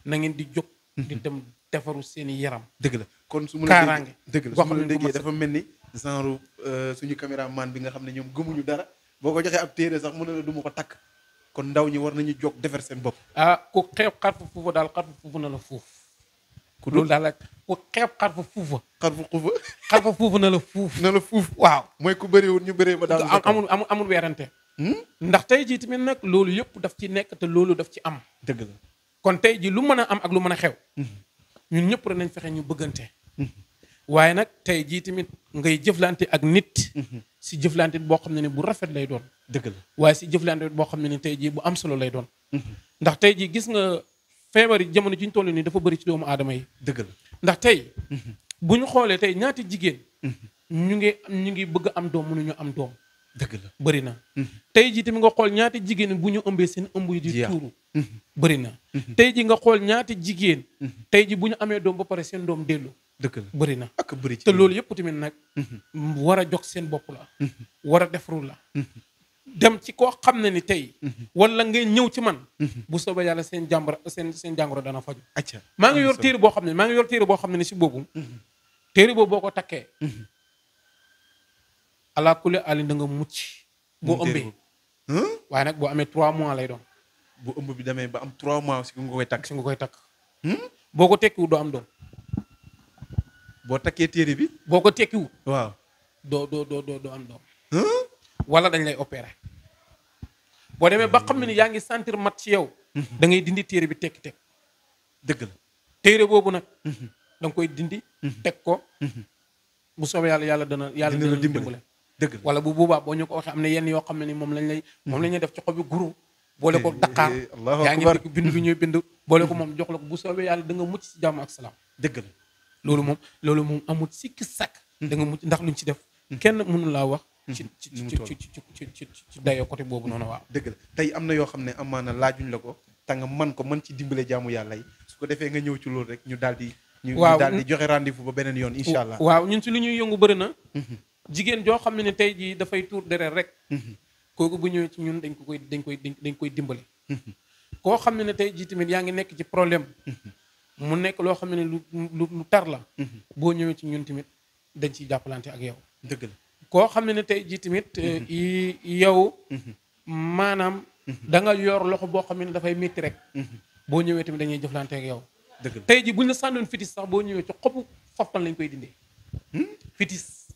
[SPEAKER 2] na ngeen di jóg. di dem defaru seeni yaram.
[SPEAKER 1] dëgg la kon su ma la
[SPEAKER 2] kaaraange
[SPEAKER 1] dëgg la su ma la déggee dafa mel ni genre suñu caméraman bi nga xam ne ñoom gëmuñu dara boo ko joxee ab téere sax mu ne la du ma ko takk kon ndaw ñi war nañu jóg defar seen bopp.
[SPEAKER 2] ku xeeb xarfu fuufa daal xarfu fuufa na la fuuf.
[SPEAKER 1] ku
[SPEAKER 2] loolu daal la ku xeeb xarfu fuufa.
[SPEAKER 1] xarfu
[SPEAKER 2] fuufa na la fuuf.
[SPEAKER 1] na la fuuf
[SPEAKER 2] waaw.
[SPEAKER 1] mooy ku bëriwul ñu bëree ba daal.
[SPEAKER 2] amul weerante. ndax tey jii tamit nag loolu yëpp daf ci nekk te loolu daf ci am.
[SPEAKER 1] dëgg la
[SPEAKER 2] kon tey jii lu mën a am ak lu mën a xew. ñun ñëpp rek nañ fexe ñu bëggante. waaye nag tey jii tamit ngay jëflante ak nit. si jëflante boo xam ne bu rafet lay doon.
[SPEAKER 1] dëgg la
[SPEAKER 2] waaye si jëflante boo xam ne tey jii bu am solo lay doon. ndax tey jii gis nga feebar yi jamono ji ñu toll nii dafa bëri ci doomu aadama yi.
[SPEAKER 1] dëgg la
[SPEAKER 2] ndax tey. bu ñu xoolee tey ñaati jigéen. ñu ngi bëgg am doom mënuñu am doom.
[SPEAKER 1] dëgg la
[SPEAKER 2] bëri na. tey jii tamit nga xool ñaati jigéen bu ñu ëmbee seen ëmb yi di tuuru. bëri na. tey ji nga xool ñaati jigéen. tey ji bu ñu amee doom ba pare seen doom dellu.
[SPEAKER 1] dëgg la
[SPEAKER 2] bëri na
[SPEAKER 1] ak bëri ci
[SPEAKER 2] te loolu yëpp tamit nag. war a jox seen bopp la. war a defaru la. dem ci koo xam ne ni tey. wala ngay ñëw ci man. bu soobee yàlla seen jàngoro dana faju.
[SPEAKER 1] acca
[SPEAKER 2] maa ngi yor téere boo xam ne ni si boobu. téere boobu boo ko takkee. ala kulli ali da nga mucc. boo ëmbee. waaye nag boo amee 3 mois lay doon.
[SPEAKER 1] bu ëmb bi demee ba am 3 mois si nga koy takk.
[SPEAKER 2] si nga koy takk. boo ko tekkiwu doo am doom.
[SPEAKER 1] boo takkee téere bi.
[SPEAKER 2] boo ko tekkiwu.
[SPEAKER 1] waaw
[SPEAKER 2] doo am doom. wala dañ lay opérer. boo demee ba xam ne ni yaa ngi sentir mat ci yow. da ngay dindi téere bi tekki teg.
[SPEAKER 1] dëgg la
[SPEAKER 2] téere boobu nag. da nga koy dindi. teg ko. bu soobee yàlla dana dimbale.
[SPEAKER 1] dëgg la
[SPEAKER 2] wala bu boobaa boo ñu ko waxee am na yenn yoo xam ne ni moom lañ lay def ci xobi guru. boole ko Dakar yaa ngi dégg bind bi ñuy bind. boole ko moom jox la ko bu soobee yàlla da nga mucc ci jàmm ak salaam.
[SPEAKER 1] dëgg la
[SPEAKER 2] loolu moom amul sikki sàkk. da nga mucc ndax luñ ci def. kenn mënu laa wax. ci dayoo côté boobu noonu waaw.
[SPEAKER 1] dëgg la tey am na yoo xam ne amaana laajuñ la ko te nga man ko mën ci dimbale jaamu yàlla yi su ko defee nga ñëw ci loolu rek ñu daal di.
[SPEAKER 2] waaw
[SPEAKER 1] ñu daal di joxe rendez-vous ba beneen yoon incha allah.
[SPEAKER 2] waaw ñun si li ñuy yëngu bëri na. jigéen joo xam ne tey jii dafay tuur deret rek. kooku bu ñëwee ci ñun dañ koy dimbale. koo xam ne tey jii tamit yaa ngi nekk ci problème. mu nekk loo xam ne lu tar la. boo ñëwee ci ñun tamit dañ ciy jàppalante ak yow.
[SPEAKER 1] dëgg la
[SPEAKER 2] koo xam ne tey jii tamit. yow. maanaam. da nga yor loxo boo xam ne dafay métti rek. boo ñëwee tamit dañuy jëflante ak yow.
[SPEAKER 1] dëgg la
[SPEAKER 2] tey jii buñ la sànnoon fitis sax boo ñëwee ci xobu foftan lañ koy dindee. fitis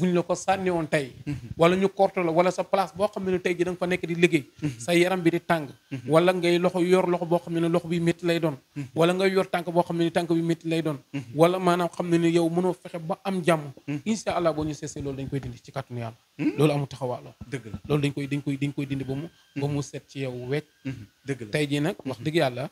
[SPEAKER 2] buñ la ko sànni woon tey. wala ñu korto la wala sa place boo xam ne tey jii da nga fa nekk di liggéey. sa yaram bi di tàng. wala ngay yor loxo boo xam ne loxo bi métti lay doon. wala ngay yor tànk boo xam ne tànk bi métti lay doon. wala maanaam xam ne ni yow mënoo fexe ba am jàmm. incha allah boo ñu seesee loolu dañ koy dindi ci kàttanu yàlla. loolu amul taxawaaloo.
[SPEAKER 1] dëgg la
[SPEAKER 2] loolu dañ koy dindi ba mu set ci yow wecc.
[SPEAKER 1] dëgg la
[SPEAKER 2] tey jii nag wax dëgg yàlla.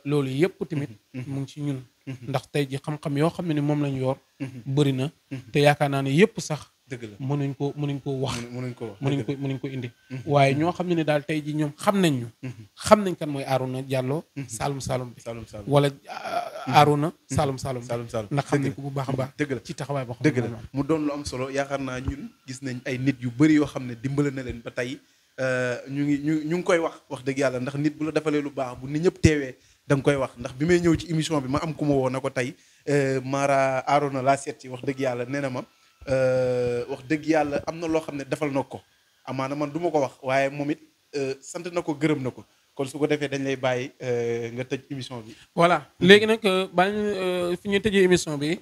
[SPEAKER 2] loolu yëpp tamit mu ngi ci ñun. ndax tey ji xam-xam yoo xam ne ni moom lañu yor. bëri na te yaakaar naa ne yëpp sax.
[SPEAKER 1] dëgg la
[SPEAKER 2] mënuñ ko wax. mënuñ ko indi.
[SPEAKER 1] Mhm.
[SPEAKER 2] waaye ñoo xam ne ni daal tey ji ñoom xam nañ ñu. xam nañ kan mooy Arouna Diallo. Saloum bi. wala Arouna Saloum. ndax xam nañ ko bu baax a baax.
[SPEAKER 1] dëgg la
[SPEAKER 2] ci taxawaay boo xam
[SPEAKER 1] dëgg la mu doon lu am solo yaakaar naa ñun gis nañ ay nit yu bëri yoo xam ne dimbale na leen ba tey ñu ngi koy wax dëgg yàlla ndax nit bu la defalee lu baax bu nit ñëpp teewee da nga koy wax ndax bi may ñëw ci émission bi ma am ku ma woo na ko tey Mara Arouna laa seet ci wax dëgg yàlla nee na ma wax dëgg yàlla am na loo xam ne defal na ko amaana man du ma ko wax waaye moom it sant na ko gërëm na ko kon su ko defee dañ lay bàyyi nga tëj émission bi.
[SPEAKER 2] voilà léegi nag fi ñuy tëjee émission bi.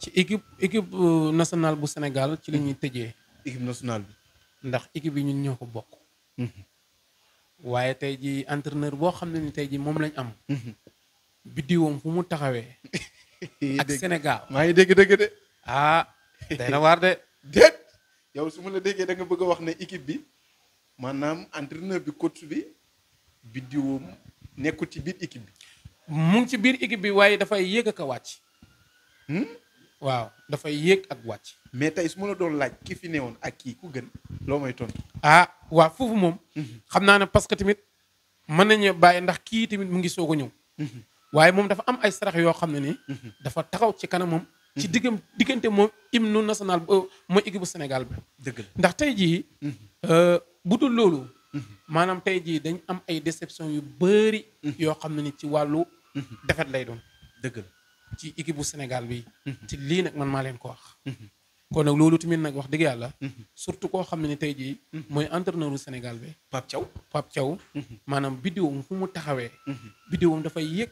[SPEAKER 2] ci équipe nationale bu Sénégal ci la ñuy tëjee.
[SPEAKER 1] équipe nationale bi.
[SPEAKER 2] ndax équipe yi ñun ñoo ko bokk. waaye tey ji entraîneur boo xam ne ni tey ji moom lañ am. biddiwoom fu mu taxawee. ak Sénégal
[SPEAKER 1] maa ngi dégg de.
[SPEAKER 2] day na waar de.
[SPEAKER 1] déet yow su ma la déggee da nga bëgg a wax ne équipe bi maanaam entraîneur bi coach bi biddiwoom nekkul ci biir équipe bi.
[SPEAKER 2] mu ngi ci biir équipe bi waaye dafay yéeg ak a wàcc. waaw dafay yéeg ak wàcc.
[SPEAKER 1] mais tey su ma la doon laaj ki fi newoon ak kii ku gën loo may tontu.
[SPEAKER 2] waaw foofu moom. xam naa ne parce que tamit mën nañu bàyyi ndax kii tamit mu ngi soog a ñëw. waaye moom dafa am ay sarax yoo xam ne ni. dafa taxaw ci kanamam. ci diggante moom hymne national mooy équipe bu Sénégal bi.
[SPEAKER 1] dëgg la
[SPEAKER 2] ndax tey jii. bu dul loolu. maanaam tey jii dañ am ay déception yu bëri. yoo xam ne ni ci wàllu. defet lay doon.
[SPEAKER 1] dëgg la
[SPEAKER 2] ci équipe bu Sénégal bi. ci lii nag man maa leen ko wax. kon nag loolu tamit nag wax dëgg yàlla. surtout koo xam ne ni tey jii. mooy entraîneur bu Sénégal bi. Pape Thiaw. maanaam biddiwam fu mu taxawee. biddiwam dafay yéeg.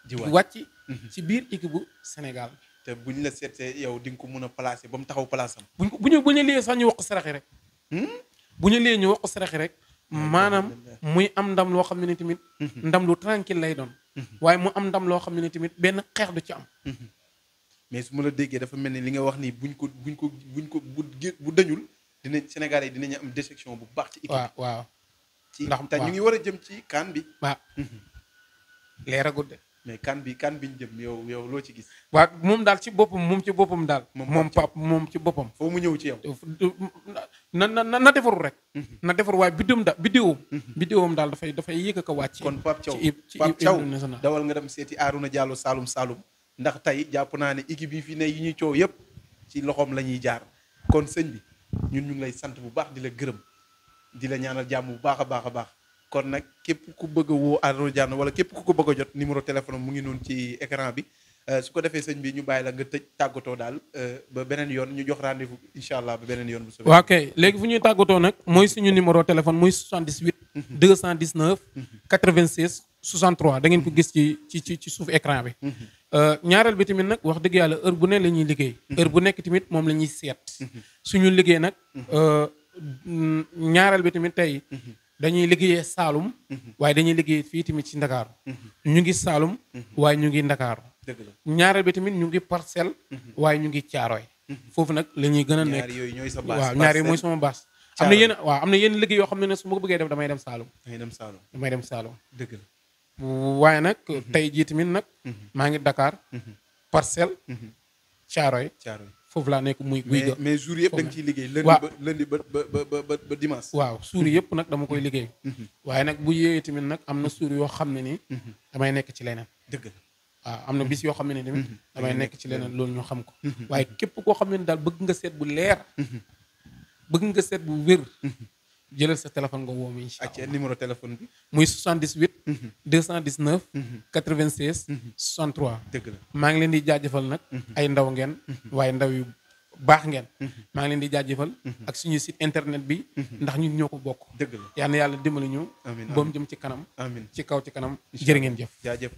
[SPEAKER 2] di wàcc ci biir équipe bu Sénégal bi.
[SPEAKER 1] te buñ la seetee yow di nga ko mun a placer ba mu taxaw place am.
[SPEAKER 2] bu ñu lee sax ñu wax ko saraxi rek. bu ñu lee ñu wax ko saraxi rek. maanaam muy am ndam loo xam ne ni tamit. ndam lu tranquille lay doon. waaye mu am ndam loo xam ne ni tamit benn xeex du ci am.
[SPEAKER 1] mais su ma la déggee dafa mel ni li nga wax nii bu dañul dina Sénégalais yi dinañu am déception bu baax. ci équipe
[SPEAKER 2] waaw
[SPEAKER 1] ndax te ñu ngi war a jëm ci CAN bi.
[SPEAKER 2] waaw leeragul de.
[SPEAKER 1] mais CAN bi ñu jëm yow loo ci gis.
[SPEAKER 2] waaw moom daal ci boppam daal. moom Pape moom ci boppam.
[SPEAKER 1] foo mu ñëw ci yow.
[SPEAKER 2] na defaru rek. na defaru waaye biddiwam daal dafay yéeg a wàcc.
[SPEAKER 1] kon Pape Thiaw
[SPEAKER 2] ci
[SPEAKER 1] dawal nga dem seeti Arouna Diallo Saloum ndax tey jàpp naa ne équipe yi fi ne yi ñuy coow yëpp ci loxoom la ñuy jaar kon sëñ bi ñun ñu ngi lay sant bu baax di la gërëm di la ñaanal jàmm bu baax a baax kon nag képp ku bëgg a woo Arouna Diallo wala képp ku ko bëgg a jot numéro téléphone mu ngi noonu ci écran bi su ko defee sëñ bi ñu bàyyi la nga tëj tàggatoo daal ba beneen yoon ñu jox rendez-vous incha allah ba beneen yoon bu soobee.
[SPEAKER 2] waaw kay léegi fu ñuy tàggatoo nag mooy suñu numéro téléphone muy 78 219 96 63 da ngeen ko gis ci suuf écran bi. ñaareel bi tamit nag wax dëgg yàlla heure bu ne la ñuy liggéey. heure bu nekk tamit moom la ñuy seet. suñu liggéey nag ñaareel bi tamit tey dañuy liggéeyee Saalum. waaye dañuy liggéey fii tamit ci Ndakaaru. ñu ngi Saalum. waaye ñu ngi Ndakaaru. ñaareel bi tamit ñu ngi Parcelles. waaye ñu ngi Caaroy. foofu nag la ñuy gën a nekk. waaw ñaar yooyu mooy sama baas. am na yenn liggéey yoo xam ne su ma ko bëggee def damay dem Saalum. damay dem Saalum.
[SPEAKER 1] dëgg la.
[SPEAKER 2] waaye nag tey jii tamit nag. maa ngi Dakar. Parcelles. Caaroy. foofu laa nekk muy guy ga.
[SPEAKER 1] mais jour yëpp da nga ciy liggéey. lundi ba dimanche.
[SPEAKER 2] waaw suur yëpp nag dama koy liggéey. waaye nag bu yéeyee tamit nag am na suur yoo xam ne ni. damay nekk ci leneen.
[SPEAKER 1] dëgg la.
[SPEAKER 2] waaw am na bis yoo xam ne ni tamit damay nekk ci leneen loolu ñu xam ko. waaye képp koo xam ne ni daal bëgg nga seet bu leer. bëgg nga seet bu wér. jëlal sa téléphone nga woo ma incha allah.
[SPEAKER 1] ak numéro téléphone bi.
[SPEAKER 2] muy 78. 219. 96. 63.
[SPEAKER 1] dëgg la
[SPEAKER 2] maa ngi leen di jaajëfal nag. ay ndaw ngeen. waaye ndaw yu baax ngeen. maa ngi leen di jaajëfal. ak suñu site internet bi. ndax ñun ñoo ko bokk.
[SPEAKER 1] dëgg la
[SPEAKER 2] yal na yàlla dimbali ñu.
[SPEAKER 1] amiin
[SPEAKER 2] ba mu jëm ci kanam.
[SPEAKER 1] amiin
[SPEAKER 2] ci kaw ci kanam. jërë ngeen jëf.
[SPEAKER 1] jaajëf.